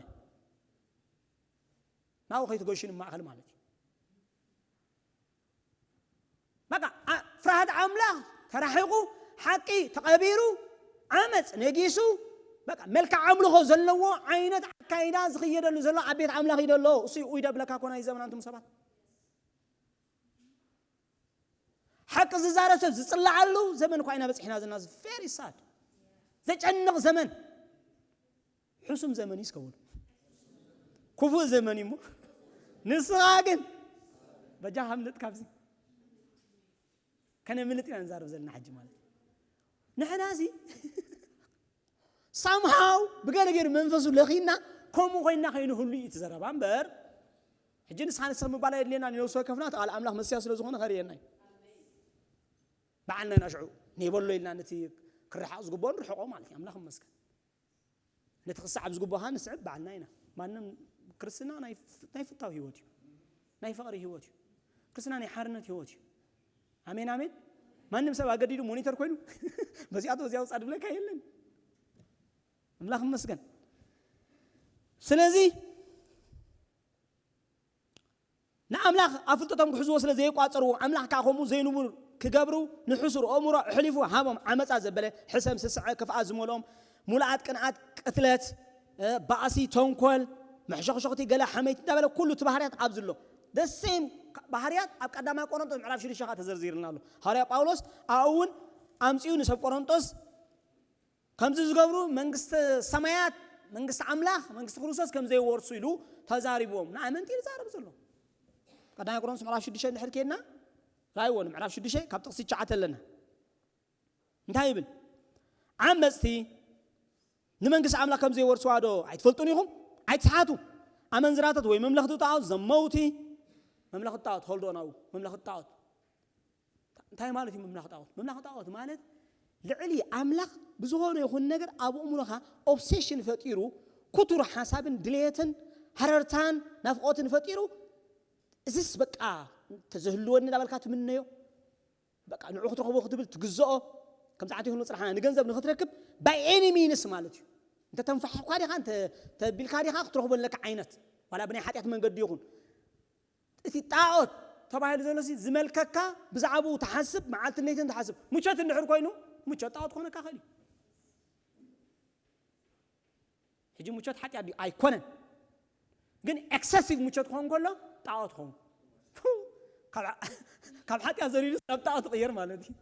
ናብኡ ከይትገሹ ንማእኸል ማለት እዩ። በቃ፣ ኣ-፣ ፍርሃት ኣምላኽ ተራሒቑ፣ ሓቂ ተቐቢሩ፣ ዓመፅ ነጊሱ፣ በቃ፣ መልክዕ ኣምልኾ ዘለዎ ዓይነት ኣካይዳ ዝኽየደሉ ዘሎ ኣብ ቤት ኣምላኽ እዩ ዘሎ። እሱ እዩ ደብለካ ኮና እዩ ዘመን ኣንቱም ሰባት። ሓቂ ዝዛረብ ሰብ ዝጽላዓሉ ዘመን እኳ ኢና በጺሕና ዘለና። Very sad። ዘጨንቕ ዘመን። ሕሱም ዘመን እዩ እስከ በሉ። ክፉእ ዘመን እዩ እሞ። ንስኻ ግን በጃ ሃምልጥ ካብዚ። ከነምልጥ ኢና ንዛረብ ዘለና ሕጂ ማለት እዩ። ንሕና እዚ ሳምሃው ብገለ ገይሩ መንፈሱ ለኺና ከምኡ ኮይና ከይንህሉ እዩ እቲ ዘረባ እምበር። ሕጂ ንስኻ ንሰብ ምባል ኣየድልየና፣ ንነብሲ ወከፍና እቲ ቃል ኣምላኽ መስያ ስለ ዝኾነ ከርእየና እዩ። በዓልና ኢና ሽዑ ኔበሎ ኢልና ነቲ ክረሓቕ ዝግብኦ ንርሕቆ ማለት እዩ። ኣምላኽ ይመስገን። ነቲ ክሰዓብ ዝግብኦ ከዓ ንስዕብ በዓልና ኢና። ማንም ክርስትና ናይ ፍ-፣ ናይ ፍታው ህይወት እዩ። ናይ ፍቕሪ ህይወት እዩ። ክርስትና ናይ ሓርነት ህይወት እዩ። ኣሜን፣ ኣሜን። ማንም ሰብ ኣገዲዱ ሞኒተር ኮይኑ በዚኣቶ በዚኣ ውፃ ድብለካ የለን። ኣምላኽ ይመስገን። ስለዚ ንኣምላኽ ኣብ ፍልጠቶም ክሕዝዎ ስለ ዘይቋጸርዎ፣ ኣምላኽ ከኣ ከምኡ ዘይንቡር ክገብሩ ንሕሱር ኣእምሮ ኣሕሊፉ ሃቦም። ዓመጻ ዘበለ፣ ሕሰም፣ ስስዐ፣ ክፍኣት ዝመልኦም፣ ሙሉኣት ቅንኣት፣ ቅትለት፣ እ፣ ባእሲ፣ ተንኮል፣ መሕሸኽሸኽቲ፣ ገለ ሓመይቲ እንዳበለ ኩሉ እቲ ባህርያት ኣብዚ ኣሎ። The same ባህርያት ኣብ ቀዳማይ ቆሮንቶስ ምዕራፍ ሽዱሽተ ከኣ ተዘርዚርልና ኣሎ። ሃዋርያ ጳውሎስ ኣብኡ እውን ኣምጺኡ ንሰብ ቆሮንቶስ ከምዚ ዝገብሩ መንግስቲ ሰማያት፣ መንግስቲ ኣምላኽ፣ መንግስቲ ክርስቶስ ከም ዘይወርሱ ኢሉ ተዛሪብዎም። ንኣመንቲ እዩ ዝዛረብ ዘሎ። ቀዳማይ ቆሮንቶስ ምዕራፍ ሽዱሽተ እንድሕር ኬድና፣ ራእይዎ ንምዕራፍ ሽዱሽተ ካብ ጥቕሲ ትሽዓተ ኣለና። እንታይ ይብል? ዓመፅቲ ንመንግስቲ ኣምላኽ ከም ዘይወርስዋ ዶ ኣይትፈልጡን ኢኹም? ኣይትስሓቱ። ኣመንዝራታት ወይ መምለኽቲ ጣዖት፣ ዘመውቲ፣ መምለኽቲ ጣዖት፣ hold on፣ ኣብኡ መምለኽቲ ጣዖት። እንታይ ማለት እዩ ምምላኽ ጣዖት? ምምላኽ ጣዖት ማለት ልዕሊ ኣምላኽ ብዝኾነ ይኹን ነገር ኣብ ኣእምሮኻ ኦብሴሽን ፈጢሩ፣ ክቱር ሓሳብን ድሌትን ሃረርታን ናፍቖትን ፈጢሩ፣ እዝስ በቃ እንተዘህልወኒ እናበልካ ትምነዮ፣ በቃ ንዑ ክትረኽቦ ክትብል ትግዝኦ። ከምዚ ዓንተ ይኹን ጽንሓና ንገንዘብ ንኽትረክብ ባይ ኤኒ ሚንስ ማለት እዩ። እንተ ተንፋሕኳ ዲኻ፣ እንተ ተቢልካ ዲኻ ክትረኽቦ ኣለካ ዓይነት፣ ዋላ ብናይ ሓጢኣት መንገዲ ይኹን። እቲ ጣዖት ተባሂሉ ዘሎ ሲ ዝመልከካ ብዛዕባኡ ትሓስብ፣ መዓልትን ለይትን ትሓስብ። ምቾት እንድሕር ኮይኑ፣ ምቾት ጣዖት ክኾነካ ይኽእል እዩ። ሕጂ ምቾት ሓጢኣት ድዩ? ኣይኮነን። ግን ኤክሰሲቭ ምቾት ክኸውን ከሎ ጣዖት ክኸውን። ካብ፣ ካብ ሓጢኣት ዘሪዱ ናብ ጣዖት ይቕየር ማለት እዩ።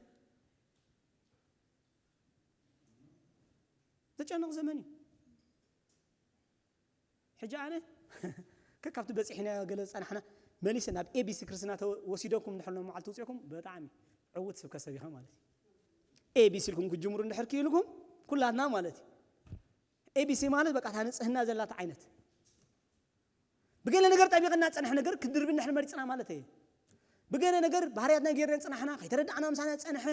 ዘጨንቕ ዘመን እዩ። ሕጂ ኣነ ከካብቲ በፂሕና ገለ ዝፀናሕና መሊሰ ናብ ኤቢሲ ክርስትና ተወ-፣ ወሲደኩም እንድሕር ሎም መዓልቲ ውፅእኩም ብጣዕሚ ዕውት ስብከ ሰብ ኢኻ ማለት እዩ። ኤቢሲ ኢልኩም ክጅምሩ እንድሕር ክኢልኩም ኩላትና ማለት እዩ። ኤቢሲ ማለት በቃ እታ ንፅህና ዘላታ ዓይነት። ብገለ ነገር ጠቢቕና ፀንሕ ነገር ክድርብ እንድሕር መሪፅና ማለት እየ። ብገለ ነገር ባህርያትና ገይርና ዝጸናሕና፣ ከይተረዳዕና ምሳና ዝጸንሐ፣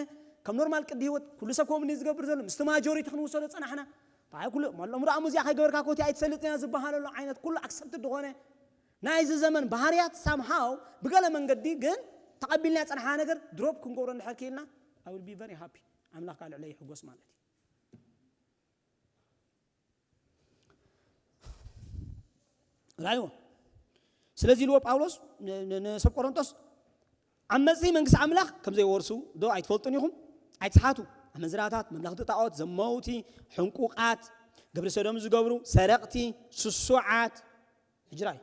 ከም ኖርማል ቅዲ ህይወት ኩሉ ሰብ ከምኡ ዝገብር ዘሎ፣ ምስቲ ማጆሪቲ ክንውሰዶ ዝጸናሕና። እንታይ ኩሉ፣ መሎም ደኣ ሙዚያ ከይገበርካ ኮቲ ኣይትሰልጥን እያ ዝበሃል ኣሎ ዓይነት ኩሉ ኣክሰፕትድ ዝኾነ ናይዚ ዘመን ባህርያት ሳምሃው ብገለ መንገዲ ግን ተቐቢልና ዝጸናሕና ነገር ድሮፕ ክንገብሮ እንድሕር ክኢልና፣ I will be very happy። ኣምላኽ ከዓ ልዕለይ ይሕጎስ ማለት እዩ። ራእይዎ። ስለዚ ኢልዎ ጳውሎስ ን- ን- ንሰብ ቆሮንቶስ፣ ዓመፅቲ መንግስቲ ኣምላኽ ከም ዘይወርሱ ዶ ኣይትፈልጡን ኢኹም? ኣይትስሓቱ። ኣመንዝራታት፣ መምለኽቲ ጣዖት፣ ዘመውቲ፣ ሕንቁቃት፣ ግብሪ ሰዶም ዝገብሩ፣ ሰረቕቲ፣ ስሱዓት። ሕጅራይ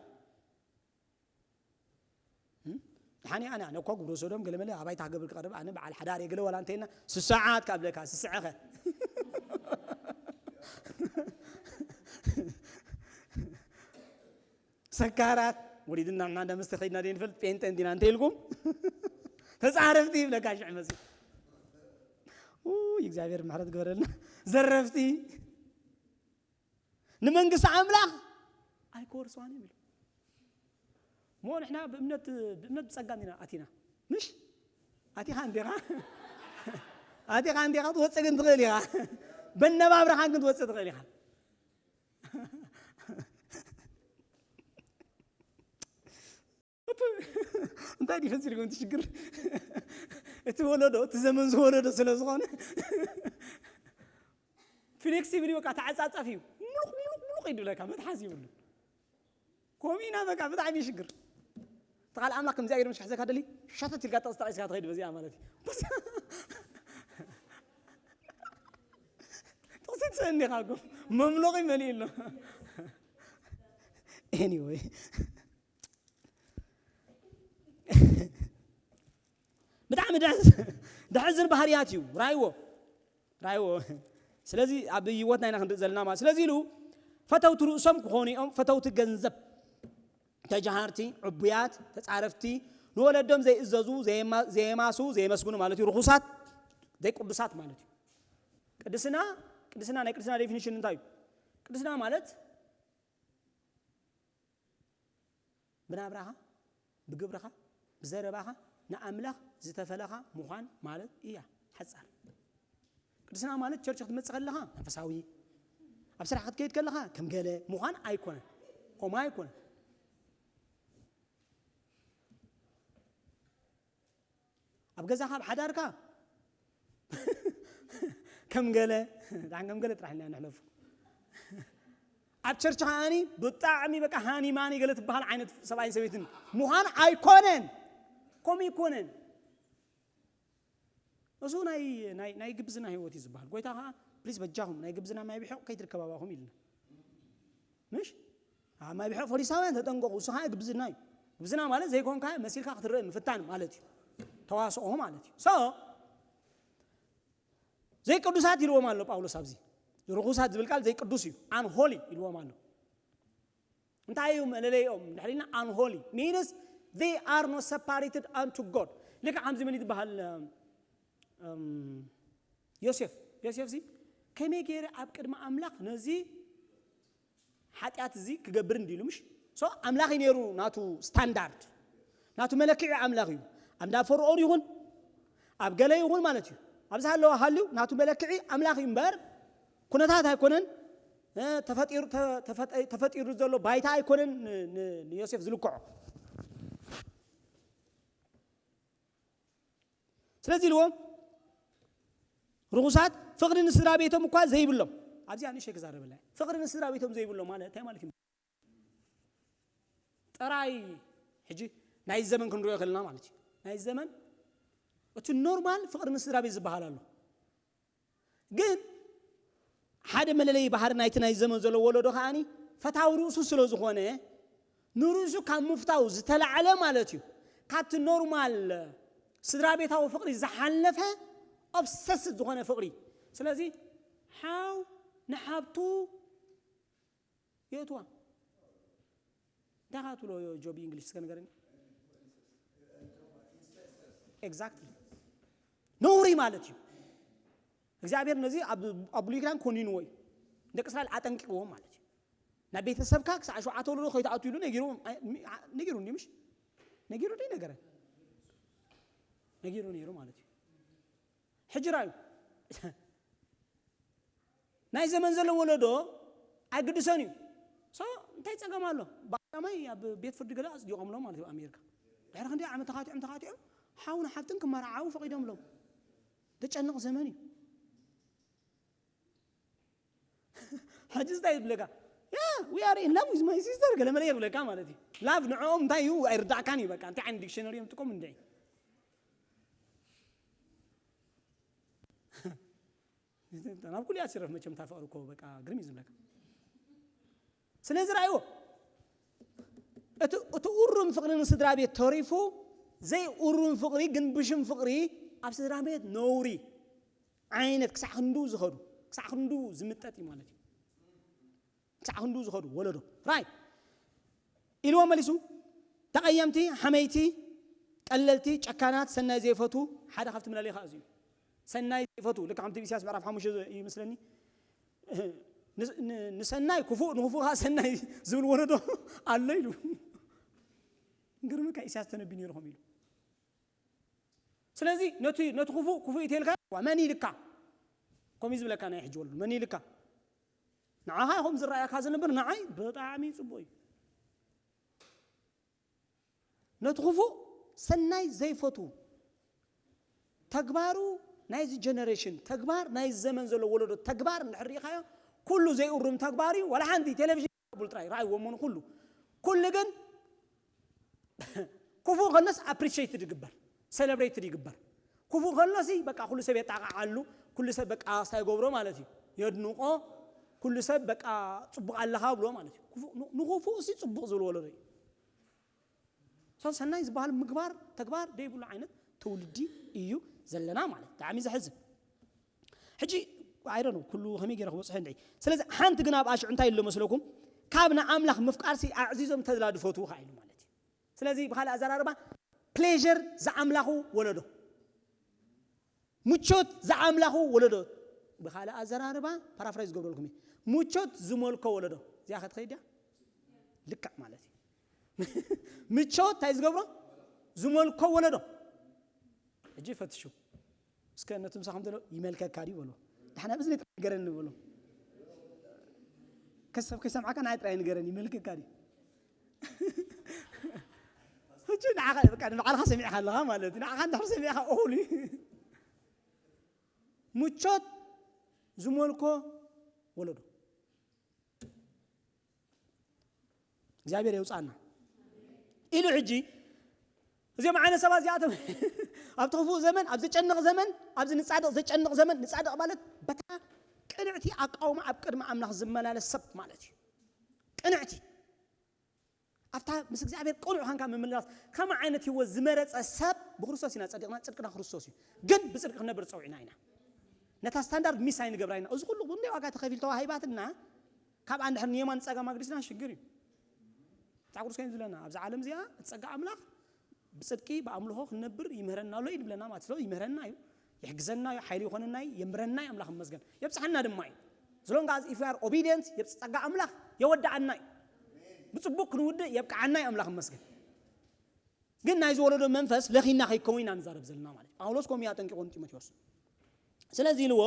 ሓኒ ኣነ ኣነ እኳ ግብረ ሰዶም ገለመለ ኣባይታ ክገብር ክቐርብ ኣነ በዓል ሓዳር የግለ ዋላ እንተይልና ስሳዓት ካብለካ ስስዐኸ ሰካራት ወሊድና እና እንዳ መስተ ከይድና ደይ ንፈልጥ ጴንጠ እንዲና እንተ ኢልኩም ተፃረፍቲ ይብለካ ሽሕ መፅእ። ውይ እግዚኣብሔር ምሕረት ግበረልና። ዘረፍቲ ንመንግስቲ ኣምላኽ ኣይከወርሰዋን እዮም ኢሉ። እሞ ንሕና ብእምነት ብእምነት ብጸጋ እንዲና ኣቲና ምሽ ኣቲኻ እንዲኻ ኣቲኻ እንዲኻ ትወፅእ ግን ትኽእል ኢኻ። በነባብረኻ ግን ትወፅእ ትኽእል ኢኻ። እንታይ ድዩ ፈፂርኩም እቲ ሽግር? እቲ ወለዶ እቲ ዘመን ዝወለዶ ስለ ዝኾነ ፍሌክሲብል እዩ። በቃ ተዓፃፀፍ እዩ። ሙሉቕ ሙሉቕ ሙሉቕ ይድብለካ መትሓዝ ይብሉ። ኮሚና በቃ ብጣዕሚ ሽግር። ተቃል ኣምላኽ ከምዚኣ ገይሩ ምሽ ክሕዘካ ደሊ ሻተት ኢልካ ጠቕሲ ጠቒስካ ትኸይድ በዚኣ ማለት እዩ። ጥቕሲ ትሰእኒ ኢኻ እኮ መምሎቒ መሊኡ ኣሎ። Anyway ብጣዕሚ ደሕዝን ባህርያት እዩ። ራይዎ ራይዎ ስለዚ ኣብ ህይወትና ኢና ክንርኢ ዘለና ማለት ስለዚ ኢሉ ፈተውቲ ርእሶም ክኾኑ እዮም። ፈተውቲ ገንዘብ፣ ተጃሃርቲ፣ ዕቡያት፣ ተፃረፍቲ፣ ንወለዶም ዘይእዘዙ፣ ዘየማ- ዘየማሱ፣ ዘየመስግኑ ማለት እዩ። ርኹሳት፣ ዘይቅዱሳት ማለት እዩ። ቅድስና ቅድስና ናይ ቅድስና ዴፊኒሽን እንታይ እዩ? ቅድስና ማለት ብናብራኻ፣ ብግብርኻ፣ ብዘረባኻ ንኣምላኽ ዝተፈለኻ ምዃን ማለት እያ። ሓጻር ቅድስና ማለት ቸርች ክትመጽእ ከለኻ መንፈሳዊ፣ ኣብ ስራሕ ክትከይድ ከለኻ ከም ገለ ምዃን ኣይኮነን። ከምኡ ኣይኮነን። ኣብ ገዛኻ ኣብ ሓዳርካ ከም ገለ ዳን ከም ገለ ጥራሕ ኢልና ንሕለፉ። ኣብ ቸርች ከዓኒ ብጣዕሚ በቃ ሃኒ ማኒ ገለ ትበሃል ዓይነት ሰብኣይን ሰበይትን ምዃን ኣይኮነን። ከምኡ ይኮነን። እሱ ናይ ናይ ናይ ግብዝና ህይወት እዩ ዝበሃል። ጎይታ ከዓ ፕሊስ በጃኹም ናይ ግብዝና ማይ ብሕቕ ከይትርከባባኹም ኢልና ምሽ ኣብ ማይ ብሕቕ ፈሪሳውያን ተጠንቀቑ። እሱ ከዓ ግብዝና እዩ። ግብዝና ማለት ዘይኮንካ መሲልካ ክትረአ ምፍታን ማለት እዩ። ተዋስኦ ማለት እዩ። So ዘይቅዱሳት ኢልዎም ኣሎ ጳውሎስ ኣብዚ። ርኹሳት ዝብል ቃል ዘይቅዱስ እዩ። ኣንሆሊ ኢልዎም ኣሎ። እንታይ እዩ መለለይኦም? ድሕሪና ኣንሆሊ ሚንስ they are not separated unto God። ልክዕ ከምዚ ምን ይትበሃል? ዮሴፍ ዮሴፍ ሲ ከመይ ገይረ ኣብ ቅድሚ ኣምላኽ ነዚ ሓጢኣት እዚ ክገብር እንዲሉ ምሽ ሶ ኣምላኽ እዩ ነይሩ ናቱ ስታንዳርድ ናቱ መለክዒ ኣምላኽ እዩ። ኣብ እንዳ ፈርኦን ይኹን ኣብ ገለ ይኹን ማለት እዩ። ኣብዚ ሃለዋ ሃልዩ ናቱ መለክዒ ኣምላኽ እዩ እምበር ኩነታት ኣይኮነን። ተፈጢሩ ዘሎ ባይታ ኣይኮነን ንዮሴፍ ዝልክዖ። ስለዚ ኢልዎም ርኹሳት ፍቕሪ ንስድራ ቤቶም እኳ ዘይብሎም። ኣብዚኣ ንእሽተይ ክዛረበላ እየ። ፍቕሪ ንስድራ ቤቶም ዘይብሎም ማለት እንታይ ማለት እዩ? ጥራይ ሕጂ ናይ ዘመን ክንሪኦ ከለና ማለት እዩ። ናይ ዘመን እቲ ኖርማል ፍቕሪ ንስድራ ቤት ዝበሃል ኣሎ። ግን ሓደ መለለዪ ባህሪ ናይቲ ናይ ዘመን ዘሎ ወለዶ ከዓኒ ፈታዊ ርእሱ ስለ ዝኾነ ንርእሱ ካብ ምፍታው ዝተላዕለ ማለት እዩ ካብቲ ኖርማል ስድራ ቤታዊ ፍቕሪ ዝሓለፈ ኦብሰስድ ዝኾነ ፍቕሪ። ስለዚ ሓው ንሓብቱ የእትዋ እንታይ ካ ትብሎ ጆቢ እንግሊሽ እስከ ንገረኒ። ኤግዛክትሊ ነውሪ ማለት እዩ። እግዚኣብሔር ነዚ ኣብ ብሉይ ኪዳን ኮኒንዎ እዩ። ደቂ እስራኤል ኣጠንቂቅዎም ማለት እዩ። ናብ ቤተሰብካ ክሳዕ ሸውዓተ ወለዶ ከይትኣቱ ኢሉ ነጊርዎም ነጊሩ እንዲ ምሽ ነጊሩ ዶ ነገረን ነጊሩ ነይሩ ማለት እዩ። ሕጂ ራዩ ናይ ዘመን ዘሎ ወለዶ ኣይግድሰን እዩ። ሶ እንታይ ፀገም ኣሎ? ብቀዳማይ ኣብ ቤት ፍርዲ ገለ ኣፅዲቆምሎም ማለት እዩ ኣሜሪካ። ድሕሪ ክንደይ ዓመት ተኻቲዖም ተኻቲዖም ሓውን ሓብትን ክመራዓው ፈቒዶምሎም። ዘጨንቕ ዘመን እዩ። ሕጂ እንታይ ይብለካ? ያ we are in love with my sister ገለ መለ የብለካ ማለት እዩ። ላቭ ንዕኦም እንታይ እዩ ኣይርዳእካን እዩ። በቃ እንታይ ዓይነት ዲክሽነሪ እዮም ጥቀሙ እንደ ናብ ኩሉ እያ ትሽረፍ መቸም እታ ፍቕሪ እኮ በቃ ግርም እዩ ዝብለካ። ስለዚ ረኣይዎ እቲ እቲ ኡሩም ፍቕሪ ንስድራ ቤት ተሪፉ ዘይ ኡሩም ፍቕሪ ግን ብሽም ፍቕሪ ኣብ ስድራ ቤት ነውሪ ዓይነት ክሳዕ ክንዱ ዝኸዱ ክሳዕ ክንዱ ዝምጠጥ እዩ ማለት እዩ። ክሳዕ ክንዱ ዝኸዱ ወለዶ ራይ ኢልዎ መሊሱ። ተቐየምቲ፣ ሓመይቲ፣ ቀለልቲ፣ ጨካናት፣ ሰናይ ዘይፈቱ ሓደ ካብቲ መለለይ ከዓ እዚ እዩ። ሰናይ ዘይፈቱ ልክ ከምቲ ኢሳያስ ምዕራፍ ሓሙሽተ እዩ ይመስለኒ። ንስ- ን- ንሰናይ ክፉእ ንክፉእ ከዓ ሰናይ ዝብል ወለዶ ኣሎ ኢሉ። ግርምካ ኢሳያስ ተነቢ ነይርኹም ኢሉ። ስለዚ ነቲ ነቲ ክፉእ ክፉእ ይተልካ ዋ መን ኢልካ ከምኡ ዝብለካ ናይ ሕጂ ወለዶ መን ኢልካ ንዓኻ ይኹም ዝረኣየካ ዝነብር ንዓይ ብጣዕሚ ፅቡቅ እዩ። ነቲ ክፉእ ሰናይ ዘይፈቱ ተግባሩ ናይዚ ጀነሬሽን ተግባር ናይዚ ዘመን ዘሎ ወለዶ ተግባር እንድሕር ርኢኻዮ ኩሉ ዘይእሩም ተግባር እዩ። ዋላ ሓንቲ ቴሌቪዥን ቡል ጥራይ ረኣይዎ እሞ ንኩሉ ኩሉ ግን ክፉእ ከሎስ ኣፕሪሼትድ ይግበር፣ ሴሌብሬትድ ይግበር። ክፉእ ከሎሲ በቃ ኩሉ ሰብ የጣቃዓሉ፣ ኩሉ ሰብ በቃ ስታይ ገብሮ ማለት እዩ የድንቆ፣ ኩሉ ሰብ በቃ ፅቡቅ ኣለኻ ብሎ ማለት እዩ። ክፉእ- ን- ንክፉእ ሲ ፅቡቅ ዝብል ወለዶ እዩ። ሰው ሰናይ ዝበሃል ምግባር ተግባር ደይብሉ ዓይነት ትውልዲ እዩ ዘለና ማለት ብጣዕሚ ዘሕዝን። ሕጂ ኣይደ ነው ኩሉ ከመይ ገይረ ክበፅሖ እንድዒ። ስለዚ ሓንቲ ግን ኣብ ኣሽዑ እንታይ ኢሎ መስለኩም? ካብ ንኣምላኽ ምፍቃርሲ ኣዕዚዞም ተድላ ድፈትዉ ከዓ ኢሉ ማለት እዩ። ስለዚ ብካልእ ኣዘራርባ ፕሌር ዝኣምላኹ ወለዶ፣ ምቾት ዝኣምላኹ ወለዶ፣ ብካልእ ኣዘራርባ ፓራፍራይዝ ዝገብረልኩም እዩ። ምቾት ዝመልኮ ወለዶ እዚኣ ከትኸይድ ድያ? ልክዕ ማለት እዩ። ምቾት እንታይ ዝገብሮ ዝመልኮ ወለዶ። ሕጂ ፈትሹ እስከ ነቲ ምሳኹም ዘሎ ይመልከካ ድዩ በሎ። ድሓና ብዝኒ ጥራይ ንገረኒ በሎ። ከሰብ ከይሰምዓካ ንዓይ ጥራይ ንገረኒ ይመልከካ ድዩ? ሕጂ ንዓኻ በቃ ንባዕልኻ ሰሚዕካ ኣለኻ ማለት እዩ። ንዓኻ እንድሕር ሰሚዕካ እኹል እዩ። ምቾት ዝመልኮ ወለዶ እግዚኣብሔር የውፃና ኢሉ ሕጂ እዚኦም ዓይነት ሰባት እዚኣቶም ኣብቲ ክፉእ ዘመን ኣብ ዘጨንቕ ዘመን ኣብዚ ንፃድቕ ዘጨንቕ ዘመን ንፃድቕ ማለት በታ ቅንዕቲ ኣቃውማ ኣብ ቅድሚ ኣምላኽ ዝመላለስ ሰብ ማለት እዩ። ቅንዕቲ ኣብታ ምስ እግዚኣብሔር ቅኑዕ ኻንካ ምምላስ ከመ ዓይነት ህይወት ዝመረፀ ሰብ ብክርስቶስ ኢና ፀዲቕና ፅድቅና ክርስቶስ እዩ። ግን ብፅድቂ ክነብር ፀውዒና ኢና። ነታ ስታንዳርድ ሚስ ኣይንገብራ ኢና። እዚ ኩሉ ክንደይ ዋጋ ተኸፊል ተዋሂባትና ካብ ኣንድሕር ንየማን ፀጋም ኣግዲስና ሽግር እዩ። መጽሓፍ ቅዱስ ከይኑ ዝብለና ኣብዛ ዓለም እዚኣ እቲ ጸጋ ኣምላኽ ብጽድቂ ብኣምልኾ ክንነብር ይምህረና ኣሎ እዩ ዝብለና ማለት ስለ ይምህረና እዩ። ይሕግዘና እዩ፣ ሓይሊ ይኾነና እዩ፣ የምረና እዩ። ኣምላኽ ይመስገን። የብጽሓና ድማ እዩ። ስለሆን ጋዝ if we are obedient የብጽ ጸጋ ኣምላኽ የወድኣና እዩ። ብጽቡቅ ክንውድእ የብቅዓና እዩ። ኣምላኽ ይመስገን። ግን ናይ ዝወለዶ መንፈስ ለኺና ከይከውን ኢና ንዛረብ ዘለና ማለት እዩ። ጳውሎስ ከምኡ እዩ ኣጠንቂቑ ንጢሞቴዎስ። ስለዚ ኢልዎ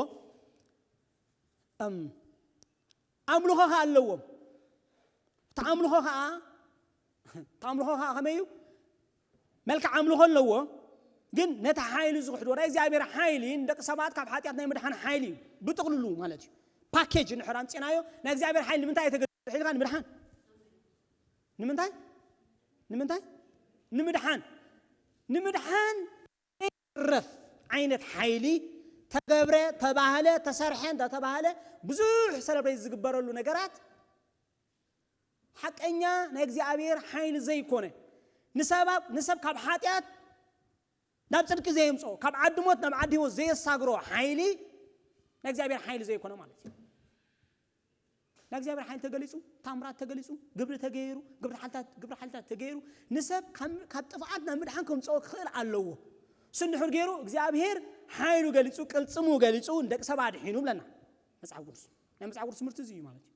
ኣምልኾ ኸዓ ኣለዎም። እቲ ኣምልኾ ኸዓ እቲ ኣምልኾ ኸዓ ከመይ እዩ? መልክዕ ኣምልኾ ኣለዎ። ግን ነቲ ሓይሊ ዝኽሕድዎ ናይ እግዚኣብሔር ሓይሊ ንደቂ ሰባት ካብ ሓጢኣት ናይ ምድሓን ሓይሊ እዩ። ብጥቕልሉ ማለት እዩ። ፓኬጅ እንድሕር ኣምፂናዮ ናይ እግዚኣብሔር ሓይሊ ንምንታይ እየ ተገዲሰ ኢልካ ንምድሓን ንምንታይ ንምንታይ ንምድሓን ንምድሓን ረፍ ዓይነት ሓይሊ ተገብረ ተባህለ ተሰርሐ እንዳተባህለ ብዙሕ ሰለብሬት ዝግበረሉ ነገራት ሓቀኛ ናይ እግዚኣብሔር ሓይሊ ዘይኮነ ንሰብ ካብ ሓጢኣት ናብ ፅድቂ ዘየምፅኦ ካብ ዓዲ ሞት ናብ ዓዲ ህይወት ዘየሳግሮ ሓይሊ ናይ እግዚኣብሔር ሓይሊ ዘይኮነ ማለት እዩ። ናይ እግዚኣብሔር ሓይሊ ተገሊፁ፣ ታምራት ተገሊፁ፣ ግብሪ ተገይሩ፣ ግብሪ ሓይልታት ግብሪ ሓይልታት ተገይሩ ንሰብ ካብ ጥፍኣት ናብ ምድሓን ከምፅኦ ክኽእል ኣለዎ። እሱ እንድሕር ገይሩ እግዚኣብሔር ሓይሉ ገሊፁ ቅልፅሙ ገሊፁ ንደቂ ሰብ ኣድሒኑ ብለና መፅሓፍ ቅዱስ። ናይ መፅሓፍ ቅዱስ ትምህርቲ እዚ እዩ ማለት እዩ።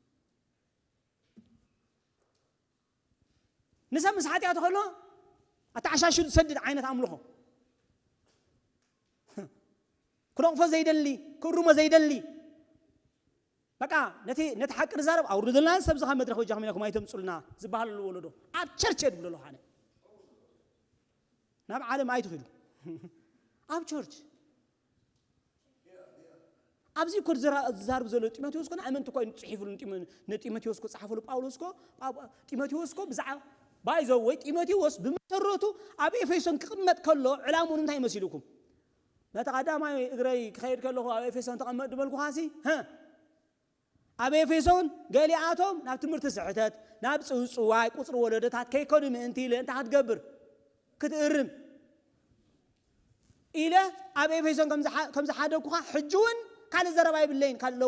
ንሰብ ምስ ሓጢኣቱ ከሎ ኣተዓሻሽሉ ዝሰድድ ዓይነት ኣምልኾ ክነቕፎ ዘይደሊ ክእርሞ ዘይደሊ በቃ ነቲ ነቲ ሓቂ ንዛረብ ኣውርድልና ሰብ ዝኻ መድረኽ በጃኹም ኢለኩም ኣይተምፁልና ዝበሃለሉ ወለዶ ኣብ ቸርች እየ ድብሎ ኣለኹ ኣነ ናብ ዓለም ኣይትኽዱ ኣብ ቸርች ኣብዚ እኮ ዝራ- ዝዛርብ ዘሎ ጢሞቴዎስ ኮነ ኣመንቲ ኮይኑ ጽሒፉሉ ንጢሞ- ንጢሞቴዎስ ኮ ጸሓፈሉ ጳውሎስ ኮ ጳው- ጢሞቴዎስ ኮ ብዛዕባ ባይዘው ወይ ጢሞቴዎስ ብመሰረቱ ኣብ ኤፌሶን ክቕመጥ ከሎ ዕላምኡ እንታይ መሲልኩም? ነቲ ቀዳማይ እግረይ ክኸይድ ከለኹ ኣብ ኤፌሶን ተቐመጥ ዝበልኩኻ ሲ ሀ ኣብ ኤፌሶን ገሊኣቶም ናብ ትምህርቲ ስሕተት ናብ ጽውጽዋይ ቁጽሪ ወለዶታት ከይከዱ ምእንቲ ኢለ እንታይ ክትገብር ክትእርም ኢለ ኣብ ኤፌሶን ከም ዝሓደግኩኻ ሕጂ እውን ካልእ ዘረባ የብለይን ካልእ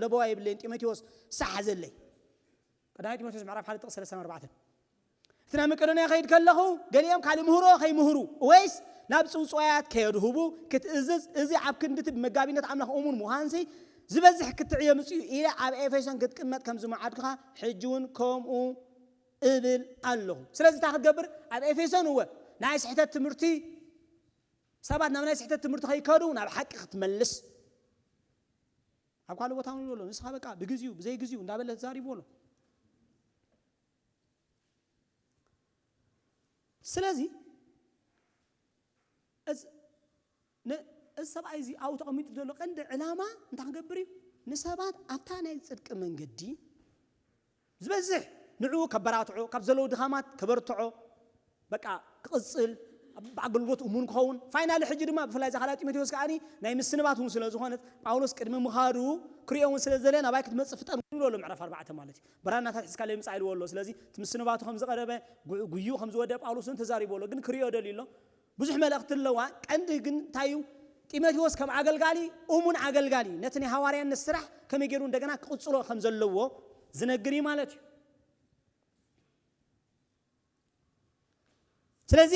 ለበዋ የብለይን ጢሞቴዎስ ሳሓዘለይ ቀዳማይ ጢሞቴዎስ ምዕራፍ ሓደ ጥቕሲ ሰለስተ ኣርባዕተ እቲ ናብ መቄዶንያ ከይድ ከለኹ ገሊኦም ካልእ ምህሮ ከይምህሩ ወይስ ናብ ጽውጽዋያት ከየድህቡ ክትእዝዝ እዚ ኣብ ክንድቲ ብመጋቢነት ኣምላኽ እሙን ምዃንሲ ዝበዝሕ ክትዕ የምጽኡ ኢለ ኣብ ኤፌሶን ክትቅመጥ ከም ዝመዓድኩኻ ሕጂ እውን ከምኡ እብል ኣለኹ ስለዚ እንታይ ክትገብር ኣብ ኤፌሶን እወ ናይ ስሕተት ትምህርቲ ሰባት ናብ ናይ ስሕተት ትምህርቲ ከይከዱ ናብ ሓቂ ክትመልስ ኣብ ካልእ ቦታ እውን ይብሎ ንስኻ በቃ ብግዚኡ ብዘይ ግዚኡ እንዳበለ ተዛሪቡ ኣሎ ስለዚ እዚ ሰብኣይ እዚ ኣብኡ ተቐሚጡ ዘሎ ቀንዲ ዕላማ እንታይ ክገብር እዩ ንሰባት ኣብታ ናይ ፅድቂ መንገዲ ዝበዝሕ ንዕኡ ከበራትዖ ካብ ዘለዉ ድኻማት ከበርትዖ በቃ ክቕፅል ብኣገልግሎት እሙን ክኸውን ፋይናሊ ሕጂ ድማ ብፍላይ እዛ ካልኣይ ጢሞቴዎስ ከዓኒ ናይ ምስንባት እውን ስለ ዝኾነት ጳውሎስ ቅድሚ ምኻዱ ክሪኦ እውን ስለ ዘለ ናባይ ክትመፅእ ፍጠን ይብሎ ኣሎ ምዕራፍ ኣርባዕተ ማለት እዩ ብራናታት ሒዝካ ለምፃእ ኢልዎ ኣሎ ስለዚ እቲ ምስንባቱ ከም ዝቐረበ ጉ- ጉይኡ ከም ዝወደ ጳውሎስ እውን ተዛሪቡ ኣሎ ግን ክሪኦ ደልዩ ኣሎ ብዙሕ መልእኽቲ ኣለዋ ቀንዲ ግን እንታይ እዩ ጢሞቴዎስ ከም ኣገልጋሊ እሙን ኣገልጋሊ ነቲ ናይ ሃዋርያነት ስራሕ ከመይ ገይሩ እንደገና ክቕፅሎ ከም ዘለዎ ዝነግር እዩ ማለት እዩ ስለዚ